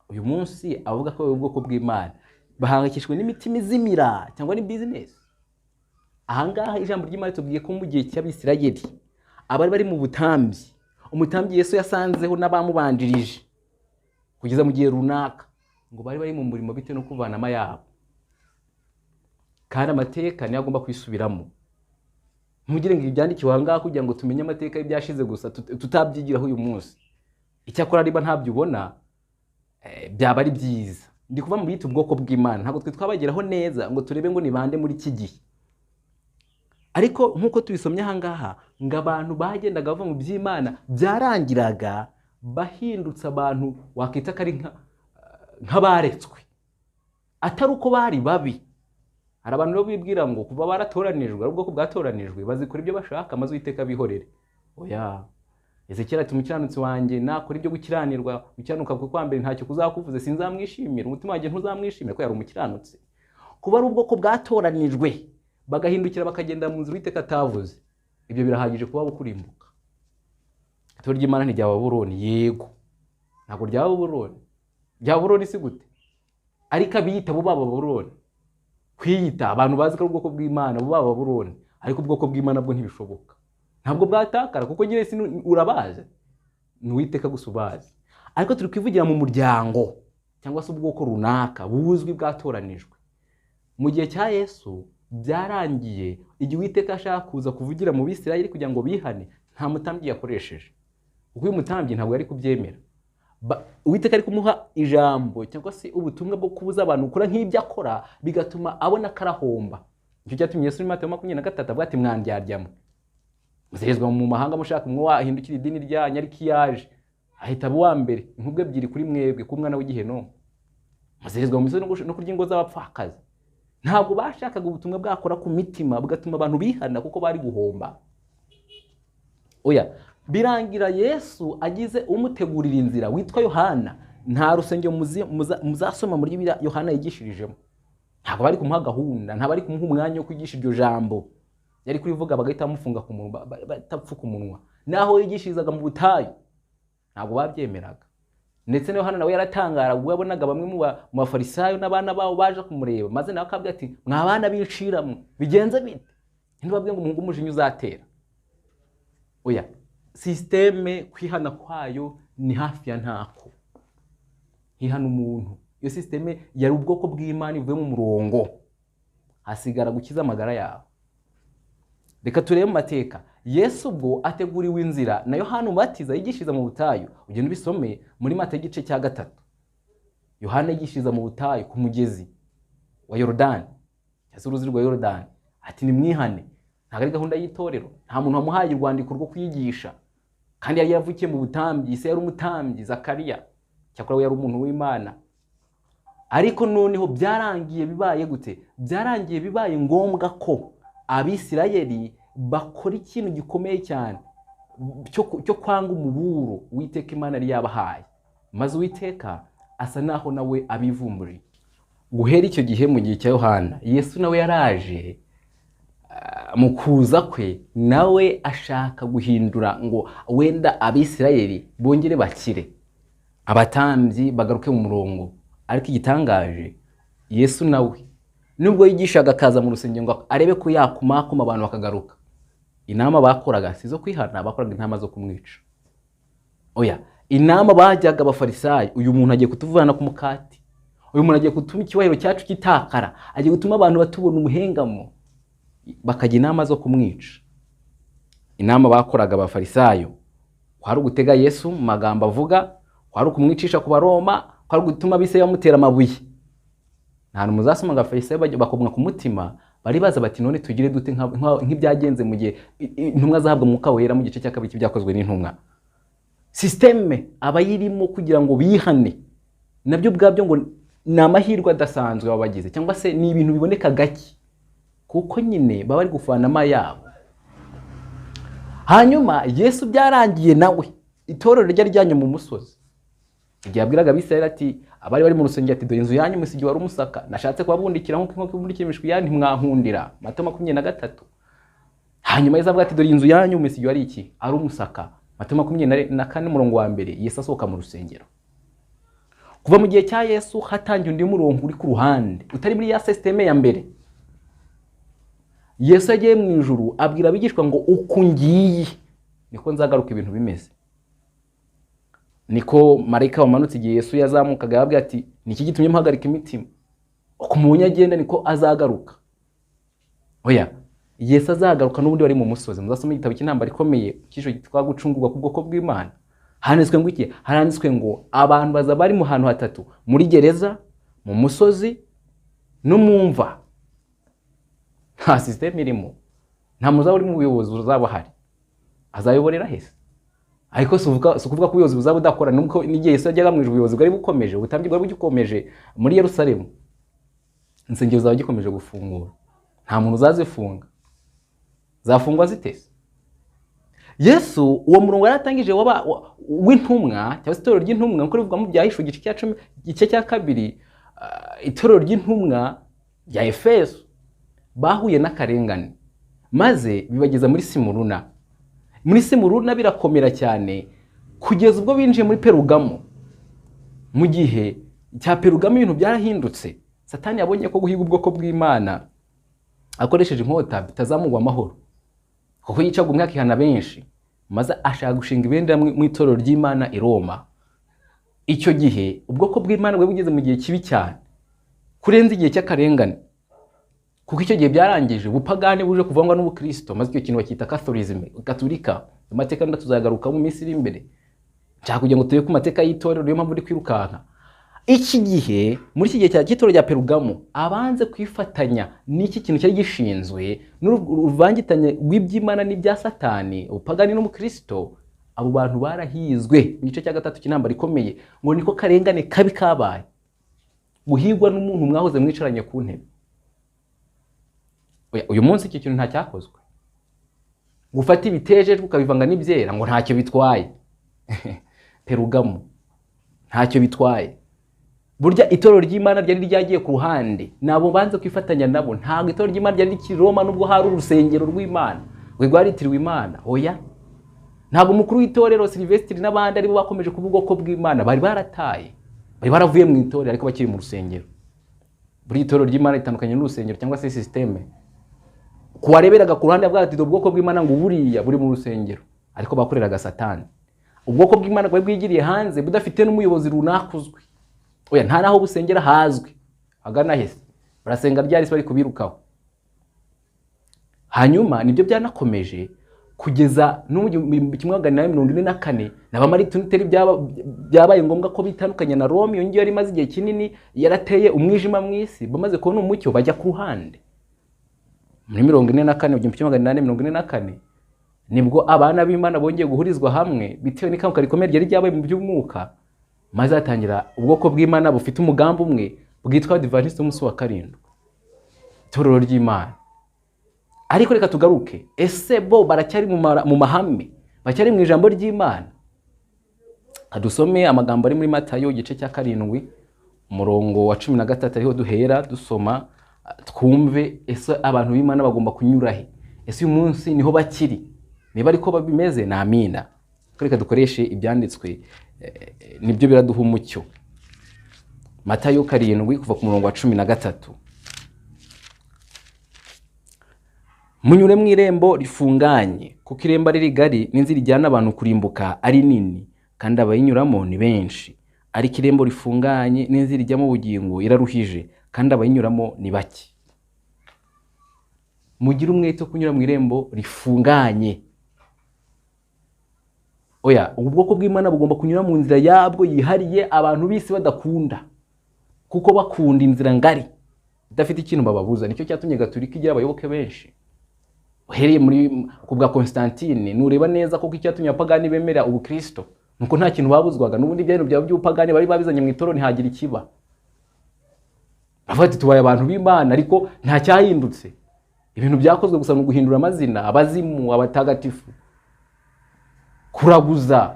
Uyu munsi abavuga ko ubwoko bw'Imana bahangayikishijwe n'imitima izimira cyangwa ni business. Ahangaha ijambo ry'Imana tubwiye ko mu gihe cy'Abisirayeli abari bari mu butambyi, umutambyi Yesu yasanzeho n'abamubanjirije kugeza mu gihe runaka, ngo bari bari mu murimo bitewe no kuvanamo ayabo. Kandi amateka niyo agomba kwisubiramo. Ntugire ngo ibyandikiwe aha ngaha kugira ngo tumenye amateka y'ibyashize gusa, tutabyigiraho uyu munsi. Icyakora niba ntabyo ubona, byaba ari byiza. Ndi kuva mu bita ubwoko bw'Imana, ntabwo twe twabageraho neza ngo turebe ngo ni bande muri iki gihe. Ariko nk'uko tubisomye aha ngaha, ngo abantu bagendaga bava mu by'Imana byarangiraga bahindutse abantu wakita ko ari nk'abaretswe, atari uko bari babi. Hari abantu rero bibwira ngo kuva baratoranijwe, ari ubwoko bwatoranijwe, bazikora ibyo bashaka maze Uwiteka bihorere. Oya, Ezekiel ati umukiranutsi wanjye nakora ibyo gukiranirwa, gukiranuka kwe kwa mbere ntacyo kuzakuvuze, sinzamwishimira, umutima wanjye ntuzamwishimira, ko yari umukiranutsi. Kuba ari ubwoko bwatoranijwe bagahindukira bakagenda mu nzira Uwiteka atavuze, ibyo birahagije kuba bukurimbuka. Itorero ry'Imana ntiryaba Babuloni, yego ntabwo ryaba Babuloni. Ryaba Babuloni si gute? Ariko abiyita bo baba Babuloni. Kwiyita abantu bazi ko ari ubwoko bw'Imana bo baba Babuloni, ariko ubwoko bw'Imana bwo ntibishoboka, ntabwo bwatakara, kuko nyine si urabazi, ni Uwiteka gusa ubazi. Ariko turi kwivugira mu muryango cyangwa se ubwoko runaka buzwi bwatoranijwe. Mu gihe cya Yesu byarangiye igihe Uwiteka ashaka kuza kuvugira mu Bisirayeli kugira ngo bihane, nta mutambyi yakoresheje, kuko uyu mutambyi ntabwo yari kubyemera. Uwiteka ari kumuha ijambo cyangwa se ubutumwa bwo kubuza abantu gukora nk'ibyo akora, bigatuma abona karahomba. Nicyo cyatumye Yesu muri Matayo 23 avuga ati mwandyarya muzerezwa mu mahanga mushaka umwe wahindukira idini ryanyu, ariko iyo aje ahita aba uwa mbere, inkubwe ebyiri kuri mwebwe ku mwana w'igihenomu, muzerezwa mu misozi no kurya ingo z'abapfakazi. Ntabwo bashakaga ubutumwa bwakora ku mitima bugatuma abantu bihana, kuko bari guhomba. Oya, birangira Yesu agize umutegurira inzira witwa Yohana. Nta rusengero muzasoma muri Bibiliya Yohana yigishirijemo. Ntabwo bari kumuha gahunda, ntabwo bari kumuha umwanya wo kwigisha iryo jambo. Yari kurivuga bagahita bamufunga ku munwa, batapfuka umunwa. Naho yigishirizaga mu butayu ntabwo babyemeraga. Ndetse na Yohana nawe yaratangara ubwo yabonaga bamwe mu bafarisayo n'abana babo baje kumureba, maze nawe akabwira ati mwa bana b'inshiramwe bigenze bite? Ntibabwiye ngo umuhungu umujinya uzatera. Oya, systeme kwihana kwayo ni hafi ya ntako. Hihana umuntu. Iyo systeme yari ubwoko bw'Imana ivuye mu murongo, hasigara gukiza amagara yawe. Reka turebe mu mateka. Yesu ubwo ateguriwe inzira na Yohana Umubatiza yigishiriza mu butayu. Ugenda ubisome muri Matayo igice cya 3. Yohana yigishiriza mu butayu ku mugezi wa Yorodani, cyangwa se uruzi rwa Yorodani, ati nimwihane. Ntabwo ari gahunda y'itorero, nta muntu wamuhaye urwandiko rwo kwigisha, kandi yari yaravukiye mu butambyi, se yari umutambyi Zakariya, cyakora we yari umuntu w'Imana. Ariko noneho byarangiye bibaye gute? Byarangiye bibaye ngombwa ko Abisirayeli bakora ikintu gikomeye cyane cyo kwanga umuburo Uwiteka Imana yari yabahaye, maze Uwiteka asa naho nawe abivumburiye. Guhera icyo gihe mu gihe cya Yohana, Yesu nawe yaraje mu kuza kwe, nawe ashaka guhindura ngo wenda Abisirayeli bongere bakire, abatambyi bagaruke mu murongo. Ariko igitangaje, Yesu nawe nubwo yigishaga akaza mu rusengero ngo arebe ko yakumakuma abantu bakagaruka, inama bakoraga si zo kwihana, bakoraga inama zo kumwica. Oya, inama bajyaga abafarisayo, uyu muntu agiye kutuvana ku mukati, uyu muntu agiye gutuma icyubahiro cyacu kitakara, agiye gutuma abantu batubona umuhengamo, bakajya inama zo kumwica. Inama bakoraga abafarisayo kwari ugutega Yesu mu magambo avuga, kwari ukumwicisha ku Baroma, kwari gutuma abise bamutera amabuye. Nta hantu muzasoma ngo abafarisayo bakomwa ku mutima, bari baza bati none tugire dute nk'ibyagenze mu gihe intumwa zahabwa Umwuka Wera mu gice cya 2 cy'ibyakozwe n'intumwa. Systeme abayirimo kugira ngo bihane, nabyo ubwabyo ngo ni amahirwe adasanzwe baba bagize, cyangwa se ni ibintu biboneka gake, kuko nyine baba bari gufana ama yabo. Hanyuma Yesu byarangiye nawe itorero ryari ryanye mu musozi, igihe yabwiraga Abisirayeli ati abari bari mu rusengero ati dore inzu yanyu musigi wari umusaka, nashatse kubabundikira nk'uko inkoko ibundikira imishwi yanyu ntimwankundira. Matayo 23. Hanyuma Yesu avuga ati dore inzu yanyu musigi wari iki? Ari umusaka. Matayo 24 umurongo wa 1. Yesu asohoka mu rusengero. Kuva mu gihe cya Yesu hatangiye undi murongo uri ku ruhande utari muri ya systeme ya mbere. Yesu yagiye mu ijuru abwira abigishwa ngo uku ngiye niko nzagaruka ibintu bimeze. Niko marayika wamanutse igihe Yesu yazamukaga yababwiye ati niki gitumye muhagarika imitima? Uko mubonye agenda niko azagaruka. Oya, Yesu azagaruka n'ubundi bari mu musozi. Muzasome igitabo cy'intambara ikomeye cy'icyo cyitwa gucungurwa ku bwoko bw'Imana. Handitswe ngo iki? Handitswe ngo abantu bazaba bari mu hantu hatatu: muri gereza, mu musozi no mu mva. Nta system irimo, nta muzaba uri mu buyobozi uzaba ahari, azayoborera hese? Ariko si ukuvuga ko ubuyobozi buzaba budakora, nuko n'igihe Yesu yajyaga mu ijuru ubuyobozi bwari bukomeje, ubutambyi bwari bugikomeje muri Yerusalemu, insengero zaba gikomeje gufungura, nta muntu uzazifunga. Zafungwa zitese? Yesu uwo murongo yaratangije w'intumwa cyangwa se itorero ry'intumwa, nkuko rivugwa mu Byahishuwe igice cya 10 igice cya 2, itorero ry'intumwa rya Efeso bahuye n'akarengane maze bibageza muri Simuruna. Muri Simuruna birakomera cyane kugeza ubwo binjiye muri Perugamo. Mu gihe cya Perugamo ibintu byarahindutse. Satani yabonye ko guhiga ubwoko bw'Imana akoresheje inkota bitazamugwa amahoro, kuko yicaga umwe akihana benshi, maze ashaka gushinga ibendera mu itorero ry'Imana i Roma. Icyo gihe ubwoko bw'Imana bwari bugeze mu gihe kibi cyane kurenza igihe cy'akarengane, kuko icyo gihe byarangije ubupagani buje kuvangwa n'ubukristo, maze icyo kintu bakita Catholism, Gatolika. Amateka tuzagaruka mu minsi iri imbere, nshaka kugira ngo turebe ku mateka y'itorero, niyo mpamvu uri kwirukanka. Iki gihe muri iki gihe cya cy'itorero rya Perugamo, abanze kwifatanya n'iki kintu cyari gishinzwe n'uruvangitanye rw'iby'Imana n'ibya Satani, ubupagani n'umukristo, abo bantu barahizwe mu gice cya 3 cy'intambara ikomeye, ngo niko karengane kabi kabaye, guhigwa n'umuntu mwahoze mwicaranye ku ntebe. Uyu munsi iki kintu nta cyakozwe, gufata ibitejejwe ukabivanga n'ibyera ngo ntacyo bitwaye. Perugamo ntacyo bitwaye. Burya itorero ry'Imana ryari ryagiye ku ruhande, nabo banze kwifatanya nabo. Ntabwo itorero ry'Imana ryari rikiri Roma, nubwo hari urusengero rw'Imana rwaritiriwe Imana. Oya, ntabwo umukuru w'itorero Silvestri n'abandi aribo bakomeje kuba ubwoko bw'Imana, bari barataye, bari baravuye mu itorero ariko bakiri mu rusengero. Buri itorero ry'Imana ritandukanye n'urusengero cyangwa se systeme. Kuwareberaga ku ruhande avuga ati ubwoko bw'Imana ngo buriya buri mu rusengero, ariko bakoreraga Satani. Ubwoko bw'Imana bwari bwigiriye hanze budafite n'umuyobozi runaka uzwi. Oya, nta naho busengera hazwi, agana hese barasenga ryari bari kubirukaho. Hanyuma nibyo byanakomeje kugeza no mu 1844 n'abamarituniteri byabaye ngombwa ko bitandukanye na Rome. Iyo ngiyo yari imaze igihe kinini yarateye umwijima mu isi, bamaze kubona umucyo bajya ku ruhande. Muri 44 1844 nibwo abana b'Imana bongeye guhurizwa hamwe bitewe n'ikanguka rikomeye ryari ryabaye mu by'umwuka, maze hatangira ubwoko bw'Imana bufite umugambi umwe bwitwa Adventiste umunsi wa 7, itorero ry'Imana. Ariko reka tugaruke, ese bo baracyari mu mahame, baracyari mu ijambo ry'Imana? Dusome amagambo ari muri Matayo igice cya 7 umurongo wa 13, ariho duhera dusoma twumve ese abantu b'Imana bagomba kunyura he, ese uyu munsi niho bakiri? Niba ariko babimeze ni amina. Reka dukoreshe ibyanditswe, nibyo biraduha umucyo. Matayo 7 kuva ku murongo wa 13. Munyure mu irembo rifunganye, kuko irembo ari rigari n'inzira ijyana abantu kurimbuka ari nini, kandi abayinyuramo ni benshi. Ariko irembo rifunganye n'inzira ijya mu bugingo iraruhije, kandi abayinyuramo ni bake. Mugire umwete wo kunyura mu irembo rifunganye. Oya, ubwoko bw'Imana bugomba kunyura mu nzira yabwo yihariye abantu bisi badakunda, kuko bakunda inzira ngari idafite ikintu bababuza. Nicyo cyatumye Gatolika igira abayoboke benshi. Uhereye muri ku bwa Constantine, nureba neza koko icyatumye abapagani bemera ubukristo nuko nta kintu babuzwaga, n'ubundi ibintu byabo by'ubupagani bari babizanye mu itorero ntihagira ikiba. Bavuga ati tubaye abantu b'Imana, ariko nta cyahindutse. Ibintu byakozwe gusa mu guhindura amazina, abazimu, abatagatifu, kuraguza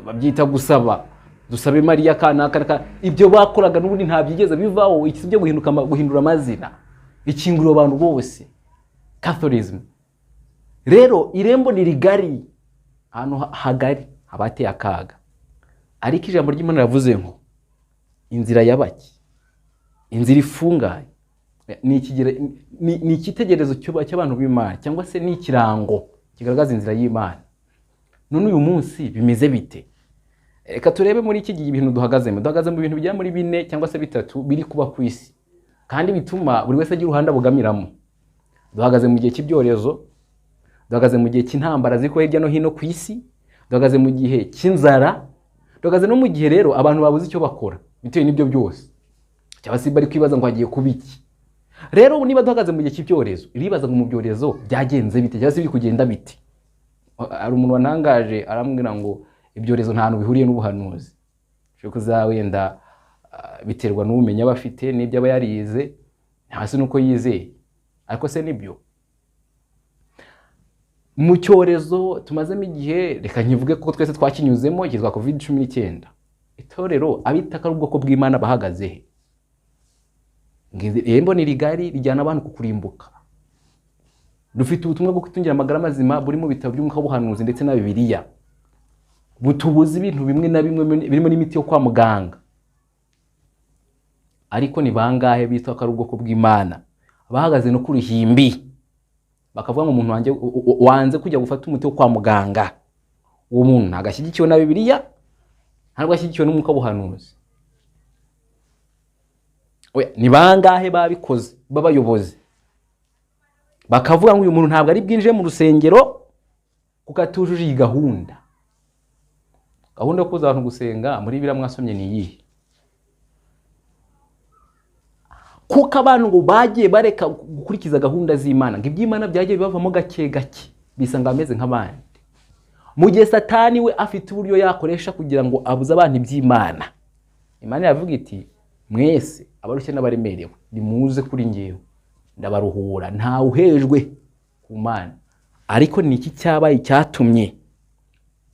babyita gusaba, dusabe Mariya kanaka. Ibyo bakoraga n'ubundi nta byigeze bivaho, iki byo guhindura amazina ikingurira abantu bose Catholism. Rero irembo ni rigari, ahantu hagari habateye akaga. Ariko ijambo ry'Imana riravuze ngo inzira yabaki, inzira ifunganye, ni ikitegererezo cy'abantu b'Imana, cyangwa se ni ikirango kigaragaza inzira y'Imana. None uyu munsi bimeze bite? Reka turebe muri iki gihe ibintu duhagazemo. Duhagaze mu bintu bijya muri 4 cyangwa se 3 biri kuba ku isi, kandi bituma buri wese agira uruhande abogamiramo. Duhagaze mu gihe cy'ibyorezo, duhagaze mu gihe cy'intambara ziri kuba hirya no hino ku isi, duhagaze mu gihe cy'inzara, duhagaze no mu gihe rero abantu babuze icyo bakora bitewe n'ibyo byose, cyangwa se bari kwibaza ngo hagiye kuba iki. Rero niba duhagaze mu gihe cy'ibyorezo, iribaza ngo mu byorezo byagenze bite cyangwa se biri kugenda bite. Hari umuntu wantangaje arambwira ngo ibyorezo nta hantu bihuriye n'ubuhanuzi. Ushobora kuza wenda biterwa n'ubumenyi aba afite n'ibyo aba yarize, hasi nuko yizeye, ariko se nibyo? Mu cyorezo tumazemo igihe, reka nkivuge kuko twese twakinyuzemo, cyitwa COVID-19. Itorero abita ko ari ubwoko bw'Imana bahagaze he? Irembo ni rigari rijyana abantu ku kurimbuka. Dufite ubutumwa bwo kwitungira amagara mazima buri mu bitabo by'umwuka w'ubuhanuzi ndetse na Bibiliya, butubuza ibintu bimwe na bimwe birimo n'imiti yo kwa muganga. Ariko ni bangahe bitwa ko ari ubwoko bw'Imana bahagaze no ku ruhimbi bakavuga ngo umuntu wanjye wanze kujya gufata umuti wo kwa muganga, uwo muntu ntabwo ashyigikiwe na Bibiliya, ntabwo ashyigikiwe n'umwuka w'ubuhanuzi. Oya, ni bangahe babikoze b'abayobozi bakavuga ngo uyu muntu ntabwo ari bwinjire mu rusengero kuko atujuje iyi gahunda? Gahunda yo kuza abantu gusenga muri Bibiliya mwasomye ni iyihe? Kuko abantu ngo bagiye bareka gukurikiza gahunda z'Imana, ngo iby'Imana byagiye bibavamo gake gake, bisanga bameze nk'abandi. Mu gihe Satani we afite uburyo yakoresha kugira ngo abuze abantu iby'Imana. Imana iravuga iti mwese abarushye n'abaremerewe nimuze kuri njyewe ndabaruhura, ntawe uhejwe ku Mana. Ariko ni iki cyabaye cyatumye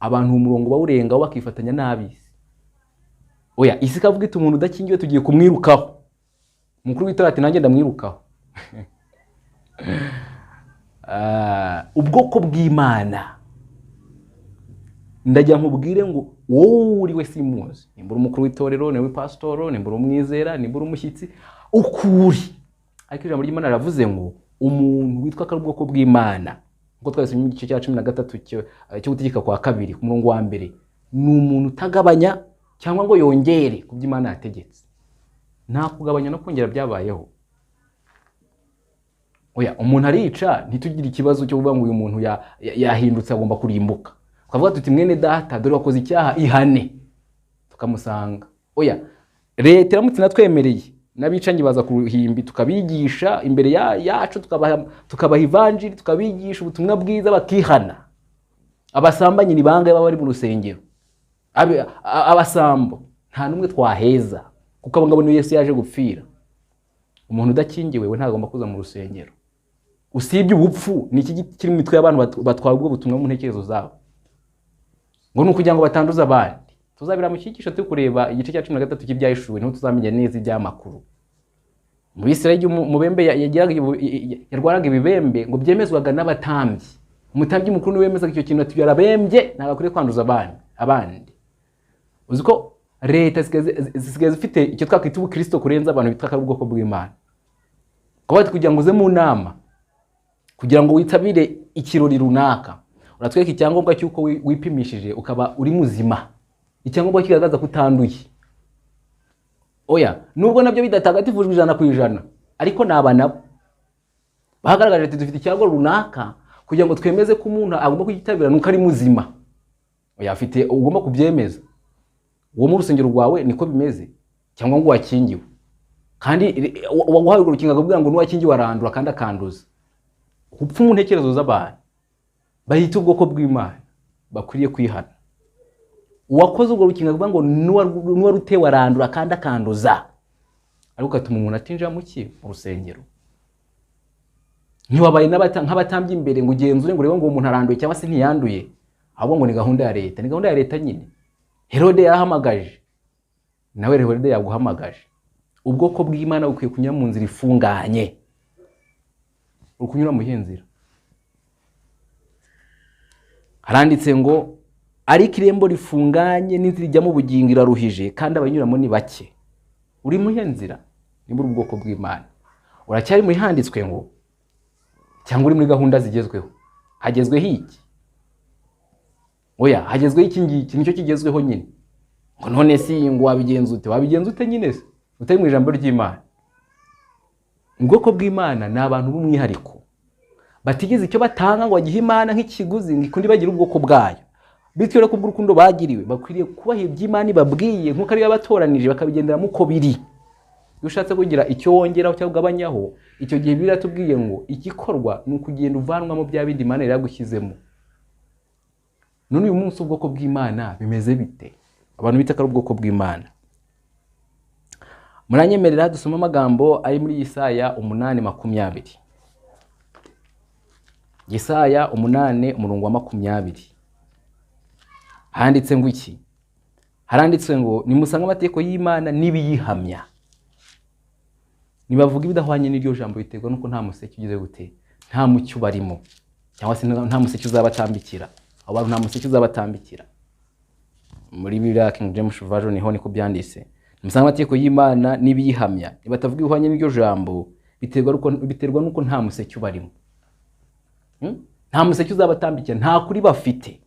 abantu umurongo bawurengaho bakifatanya n'ab'isi? Oya, isi ikavuga iti umuntu udakingiwe tugiye kumwirukaho. Umukuru w'itorero ati nanjye ndamwirukaho. Ubwoko bw'Imana ndajya nkubwire ngo wowe uri we simuzi, nimba uri umukuru w'itorero, nimba uri pasitoro, nimba uri umwizera, nimba uri umushyitsi, ukuri. Ariko ijambo ry'Imana riravuze ngo umuntu witwa ko ari ubwoko bw'Imana, nkuko twabisomye mu gice cya 13 cyo gutegeka kwa kabiri ku murongo wa mbere, ni umuntu utagabanya cyangwa ngo yongere ku byo Imana yategetse. Nta kugabanya no kongera byabayeho. Oya, umuntu arica ntitugire ikibazo cyo kuvuga ngo uyu muntu yahindutse agomba kurimbuka. Tukavuga tuti mwene data dore wakoze icyaha ihane, tukamusanga. Oya, leta iramutse inatwemereye n'abicanyi baza ku ruhimbi tukabigisha imbere yacu, tukabaha ivanjiri, tukabigisha ubutumwa bwiza bakihana. Abasambanyi ni bangahe baba bari mu rusengero? Abasambo nta n'umwe twaheza, kuko abo ngabo niyo Yesu yaje gupfira. Umuntu udakingiwe we ntagomba kuza mu rusengero. Usibye ubupfu, ni iki kiri mu mitwe y'abantu batwara ubwo butumwa mu ntekerezo zabo? Ngo ni ukugira ngo batanduza abandi. Tuzabira mu cyigisho turi kureba igice cya 13 cy'ibyahishuwe, niho tuzamenya neza iby'amakuru. Mu Bisirayeli umubembe yarwaraga ibibembe ngo byemezwaga n'abatambyi. Umutambyi mukuru niwe wemezaga icyo kintu, ati yarabembye ntabwo akwiriye kwanduza abandi. Uzi ko leta zisigaye zifite icyo twakwita ubukristo kurenza abantu bitwa ko ari ubwoko bw'Imana. Kuba bati kugira ngo uze mu nama, kugira ngo witabire ikirori runaka, uratwereka icyangombwa cy'uko wipimishije ukaba uri muzima, icyangombwa kigaragaza ko utanduye. Oya, nubwo nabyo bidatagatifujwe 100%, ariko naba nabo bagaragaje ati dufite icyangombwa runaka kugira ngo twemeze ko umuntu agomba kugitabira nuko ari muzima. Oya, afite ugomba kubyemeza. Uwo mu rusengero rwawe niko bimeze, cyangwa ngo wakingiwe. Kandi waguhaye urwo rukingo akakubwira ngo n'uwakingiwe arandura kandi akanduza. Upfa mu ntekerezo z'abantu bahita ubwoko bw'Imana bakwiriye kwihana. Uwakoze urwo rukingo akavuga ngo n'uwarutewe arandura kandi akanduza, ariko ugatuma umuntu atinjira mu ki? Mu rusengero. Ntiwabaye nk'abatambyi imbere ngo ugenzure ngo urebe ngo uwo muntu aranduye cyangwa se ntiyanduye, ahubwo ngo ni gahunda ya leta. Ni gahunda ya leta nyine. Herode yarahamagaje, nawe Herode yaguhamagaje. Ubwoko bw'Imana bukwiye kunyura mu nzira ifunganye. Uri kunyura mu iyihe nzira? Haranditse ngo ariko irembo rifunganye n'inzira ijya mu bugingo iraruhije kandi abanyuramo ni bake. Uri mu iyihe nzira? Niba uri ubwoko bw'Imana, uracyari muri handitswe ngo, cyangwa uri muri gahunda zigezweho? Hagezweho iki? Oya, hagezweho iki ngiki nicyo kigezweho nyine. Ngo none si ngo wabigenza ute? Wabigenza ute nyine se utari mu ijambo ry'Imana? Ubwoko bw'Imana ni abantu b'umwihariko. Batigeze icyo batanga ngo bagihe Imana nk'ikiguzi ngo ikunde bagire ubwoko bwayo. Bityo rero, kubw'urukundo bagiriwe, bakwiriye kubaha iby'Imana ibabwiye nk'uko ariyo yabatoranije, bakabigenderamo uko biri. Iyo ushatse kugira icyo wongeraho cyangwa ugabanyaho, icyo gihe biratubwiye ngo igikorwa ni ukugenda uvanwamo bya bindi Imana yari yagushyizemo. None uyu munsi ubwoko bw'Imana bimeze bite? Abantu bita ko ari ubwoko bw'Imana, muranyemerera dusome amagambo ari muri Yesaya 8:20. Yesaya 8, umurongo wa 20, handitse ngo iki? Haranditswe ngo: "Nimusange amategeko y'Imana n'ibiyihamya." Nibavuga ibidahwanye n'iryo jambo, biterwa nuko nta museke ugize gute? Nta mucyo ubarimo, cyangwa se nta museke uzabatambikira. Abo bantu nta museke uzabatambikira. Muri Bibiliya King James Version niho niko byanditse: "Nimusange amategeko y'Imana n'ibiyihamya." Nibatavuga ibihwanye n'iryo jambo, biterwa nuko nta museke ubarimo. Nta museke uzabatambikira, nta kuri bafite.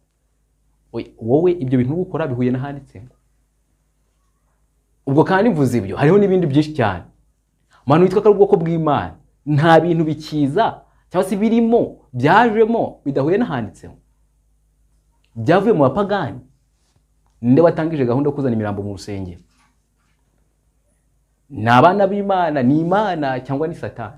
Oya, wowe ibyo bintu uri gukora bihuye n'ahanditse ngo? Ubwo kandi mvuze ibyo, hariho n'ibindi byinshi cyane. Manu witwa ko ari ubwoko bw'Imana, nta bintu bikiza cyangwa se birimo byajemo bidahuye n'ahanditseho, byavuye mu bapagani. Ninde watangije gahunda yo kuzana imirambo mu rusengero? Ni abana b'Imana, ni Imana, cyangwa ni Satani?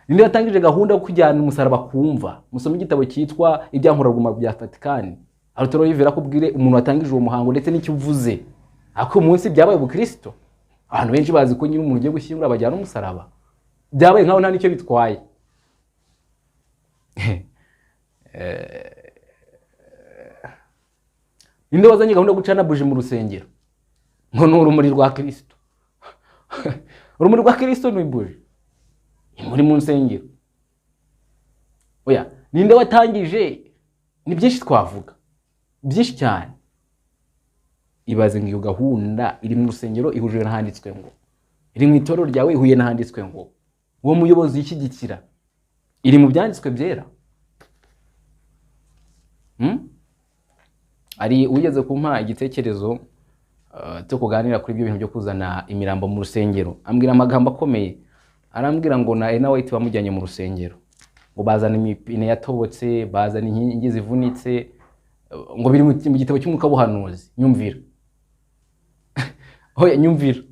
Ninde watangije gahunda yo kujyana umusaraba kumva? Musome igitabo cyitwa Ibyankorarwuma bya Vatikani, Arturo Rivera, akubwire umuntu watangije uwo muhango ndetse n'icyo uvuze. Ariko uyu munsi byabaye ubukristo. Abantu benshi bazi ko nyine umuntu ugiye gushyingura bajyana umusaraba. Byabaye nkaho nta n'icyo bitwaye. Ninde wazanye gahunda yo gucana buji mu rusengero ngo ni urumuri rwa Kristo? Urumuri rwa Kristo ni buji muri mu nsengero? Oya, ninde watangije? Ni byinshi twavuga, byinshi cyane. Ibaze ngo iyo gahunda iri mu rusengero ihuje n'ahanditswe ngo? Iri mu itorero ryawe ihuye n'ahanditswe ngo? Uwo muyobozi uyishyigikira, iri mu byanditswe byera? Hmm? Ari wigeze kumpa igitekerezo cyo kuganira kuri ibyo bintu byo kuzana imirambo mu rusengero, ambwira amagambo akomeye. Arambwira ngo na Ena White bamujyanye mu rusengero, ngo bazana imipine yatobotse, bazana inkingi zivunitse, ngo biri mu gitabo cy'umwuka w'ubuhanuzi. Nyumvira, oya, nyumvira!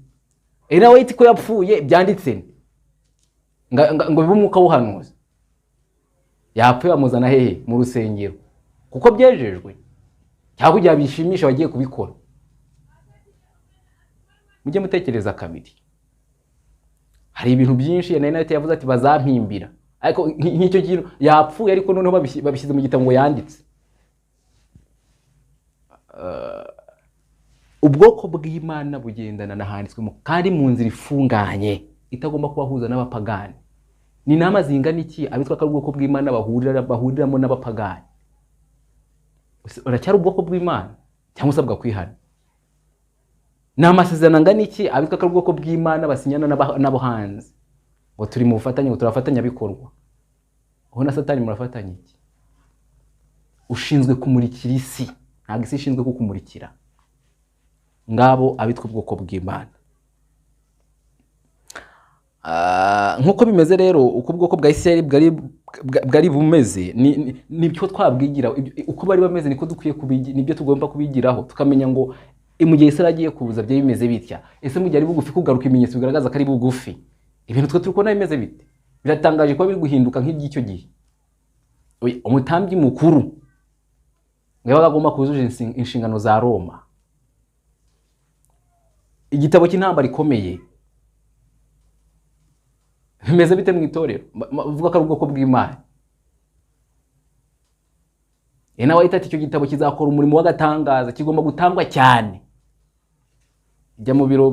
Ena White ko yapfuye byanditse ngo bibe umwuka w'ubuhanuzi? Yapfuye bamuzana hehe? Mu rusengero, kuko byejejwe cyangwa kugira bishimisha abagiye kubikora? Mujye mutekereza kabiri. Hari ibintu byinshi nari nayo yavuze ati bazampimbira, ariko nk'icyo kintu, yapfuye ariko noneho babishyize mu gitabo ngo yanditse. Ubwoko bw'Imana bugendana n'ahanditswe kandi mu nzira ifunganye itagomba kubahuza n'abapagani. Ni inama zingana iki abitwa ko ari ubwoko bw'Imana bahuriramo n'abapagani? Ese uracyari ubwoko bw'Imana cyangwa usabwa kwihana? Ni amasezerano angana iki abitwa ko ari ubwoko bw'Imana basinyana n'abo hanze ngo turi mu bufatanye, ngo turafatanyabikorwa? Wowe na Satani murafatanya iki? Ushinzwe kumurikira isi, ntabwo isi ishinzwe kukumurikira. Ngabo abitwa ubwoko bw'Imana. Nk'uko bimeze rero, uko ubwoko bwa Isirayeli bwari bumeze nibyo twabwigira. Uko bari bameze niko dukwiye nibyo tugomba kubigiraho, tukamenya ngo mu gihe Isirayeli agiye kuza byari bimeze bitya. Ese mu gihe ari bugufi kugaruka, ibimenyetso bigaragaza ko ari bugufi, ibintu twe turi kubona bimeze bite? Biratangaje kuba biri guhinduka nk'iby'icyo gihe. Oya, umutambyi mukuru ngo yabaga agomba kuzuza inshingano za Roma. Igitabo cy'intambara ikomeye bimeze bite mu itorero uvuga ko ari ubwoko bw'Imana? Nawe ahita ati icyo gitabo kizakora umurimo w'agatangaza, kigomba gutangwa cyane. Jya mu biro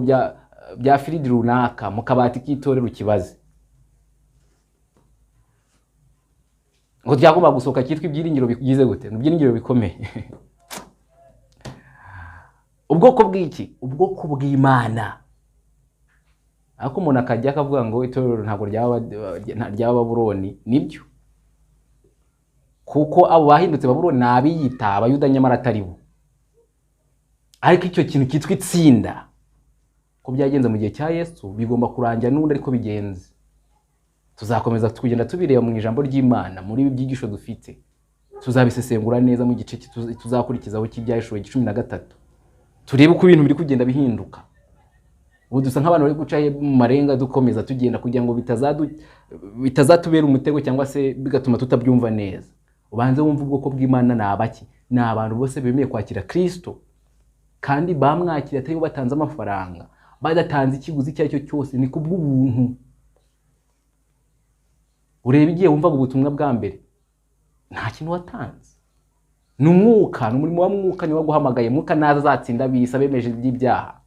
bya firidi runaka, mu kabati k'itorero ukibaze ngo byagomba gusohoka cyitwa Ibyiringiro bigize gute? Ni ibyiringiro bikomeye. Ubwoko bw'iki? Ubwoko bw'Imana. Ariko umuntu akajya akavuga ngo itorero ntabwo ryaba Babuloni. Nibyo, kuko abo bahindutse Babuloni ni abiyita Abayuda nyamara atari bo. Ariko icyo kintu cyitwa itsinda, ko byagenze mu gihe cya Yesu, bigomba kurangira n'ubundi ariko bigenze. Tuzakomeza kugenda tubireba mu ijambo ry'Imana, muri ibi byigisho dufite tuzabisesengura neza mu gice tuzakurikizaho cy'Ibyahishuwe 13, turebe uko ibintu biri kugenda bihinduka. Ubu dusa nk'abantu bari guca mu marenga, dukomeza tugenda kugira ngo bitazatubera umutego cyangwa se bigatuma tutabyumva neza. Ubanze wumve ubwoko bw'Imana ni abaki? Ni abantu bose bemeye kwakira Kristo kandi bamwakira atari bo batanze amafaranga, badatanze ikiguzi icyo ari cyo cyose, ni kubw'ubuntu. Ureba igihe wumvaga ubutumwa bwa mbere, nta kintu watanze, ni umwuka, ni umurimo wa mwuka niwe waguhamagaye. Mwuka naza azatsinda ab'isi abemeje iby'ibyaha,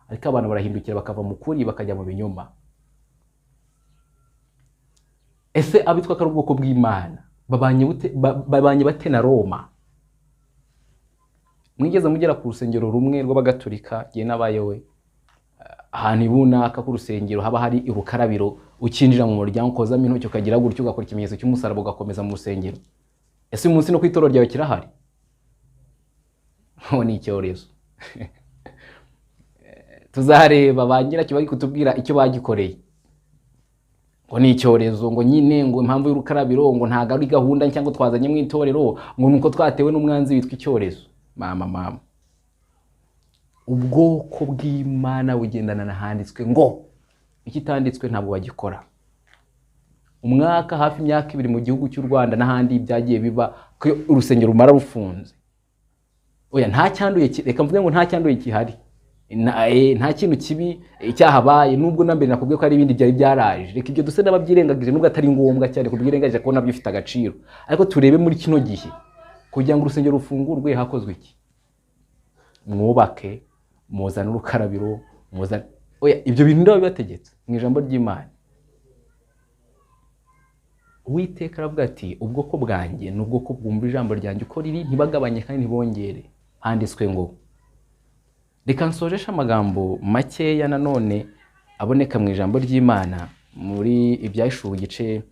ariko abantu barahindukira bakava mu kuri bakajya mu binyoma. Ese abitwa ko ari ubwoko bw'Imana babanye bate na Roma? Mwigeze mugera ku rusengero rumwe rw'Abagatolika, jye nabayewe ahantu ibunaka ku rusengero haba hari urukarabiro, ukinjira mu muryango ukozamo intoki ukagira gutyo ugakora ikimenyetso cy'umusaraba ugakomeza mu rusengero. Ese uyu munsi no ku itorero ryawe kirahari? Ho ni icyorezo. Tuzareba ba nyiracyo bari kutubwira icyo bagikoreye, ngo ni icyorezo, ngo nyine ngo impamvu y'urukarabiro ngo ntago ari gahunda cyangwa twazanye mu itorero, ngo nuko twatewe n'umwanzi witwa icyorezo. Mama mama, ubwoko bw'Imana bugendana na handitswe ngo ikitanditswe ntabwo bagikora. Umwaka hafi imyaka 2 mu gihugu cy'u Rwanda n'ahandi byagiye biba ko urusengero rumara rufunze. Oya, nta cyanduye, reka mvuge ngo nta cyanduye gihari, nta kintu kibi cyahabaye, nubwo na mbere nakubwiye ko ari ibindi byari byaraje. Reka ibyo duse n'ababyirengagije, nubwo atari ngombwa cyane kubyirengagije kuko nabyo bifite agaciro, ariko turebe muri kino gihe kugira ngo urusengero rufungurwe hakozwe iki? Mwubake, muzane urukarabiro, muzane oya, ibyo bintu ndabibategetse mu ijambo ry'Imana. Uwiteka aravuga ati ubwoko bwanjye ni ubwoko bwumva ijambo ryanjye uko riri, ntibagabanye kandi ntibongere. Handitswe ngo. Reka nsojeshe amagambo makeya nanone aboneka mu ijambo ry'Imana muri Ibyahishuwe igice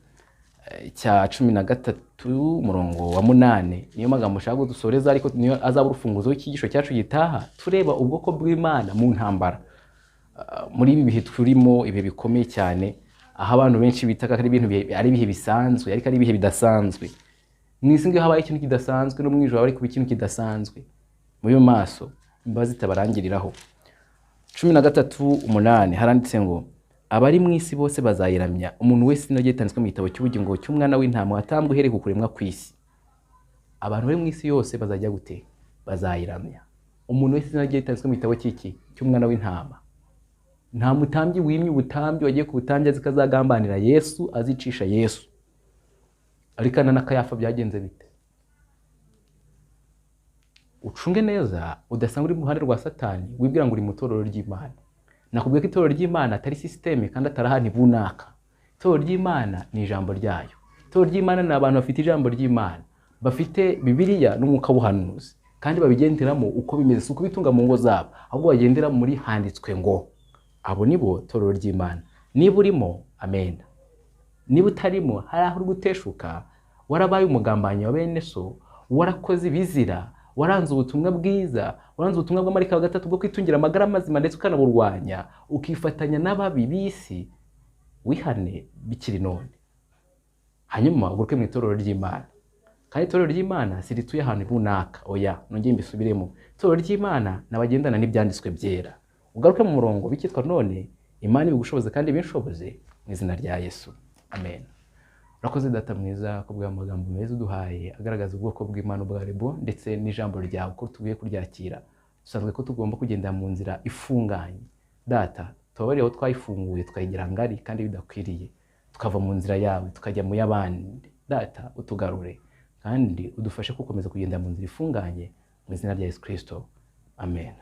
cya 13 umurongo wa 8. Niyo magambo ushaka dusoreza, ariko niyo azaba urufunguzo w'icyigisho cyacu gitaha, tureba ubwoko bw'Imana mu ntambara. Muri ibi bihe turimo, ibihe bikomeye cyane, aho abantu benshi bitaka ari ibintu ari ibihe bisanzwe, ariko ari ibihe bidasanzwe. Mu isi ngiyo habaye ikintu kidasanzwe, no mu ijuru habaye kuba ikintu kidasanzwe. Muri yo maso imbabazi zitabarangiriraho. 13:8 haranditse ngo abari mu isi bose bazayiramya, umuntu wese izina rye ritanditswe mu gitabo cy'ubugingo cy'umwana w'intama watambwe uhereye ku kuremwa kw'isi. Abantu bari mu isi yose bazajya gute? Bazayiramya. Umuntu wese izina rye ritanditswe mu gitabo cy'iki? Cy'umwana w'intama. Nta mutambyi wimye ubutambyi wagiye ku butambyi azi ko azagambanira Yesu, azicisha Yesu. Ariko Ana na Kayafa byagenze bite? Ucunge neza udasanga uri mu ruhande rwa Satani wibwira ngo uri mu itorero ry'Imana. Nakubwiye ko itorero ry'Imana atari systeme kandi atari ahantu runaka. Itorero ry'Imana ni ijambo ryayo. Itorero ry'Imana ni abantu bafite ijambo ry'Imana, bafite Bibiliya n'umwuka w'ubuhanuzi, kandi babigenderamo uko bimeze, si ukubitunga mu ngo zabo, ahubwo bagendera muri handitswe ngo. Abo nibo torero ry'Imana. Niba urimo, amen. Niba utarimo, hari aho uri guteshuka, warabaye umugambanyi wa bene so, warakoze ibizira, waranze ubutumwa bwiza, waranze ubutumwa bw'amarika wa gatatu bwo kwitungira amagara mazima ndetse ukanaburwanya, ukifatanya n'ababi b'isi, wihane bikiri none. Hanyuma ugaruke mu itorero ry'Imana. Kandi itorero ry'Imana si rituye ahantu runaka, oya, nongeye mbisubiremo. Itorero ry'Imana n'abagendana n'ibyanditswe byera. Ugaruke mu murongo bikitwa none, Imana ibigushoboze kandi ibinshoboze mu izina rya Yesu. Amen. Urakoze Data mwiza kubwa amagambo meza uduhaye agaragaza ubwoko bw'Imana ubwo aribwo ndetse n'ijambo ryawe ko tugiye kuryakira. Dusanzwe ko tugomba kugenda mu nzira ifunganye. Data, tubabarire aho twayifunguye tukayigira ngari kandi bidakwiriye, tukava mu nzira yawe tukajya mu y'abandi. Data, utugarure kandi udufashe gukomeza kugenda mu nzira ifunganye mu izina rya Yesu Kristo. Amen.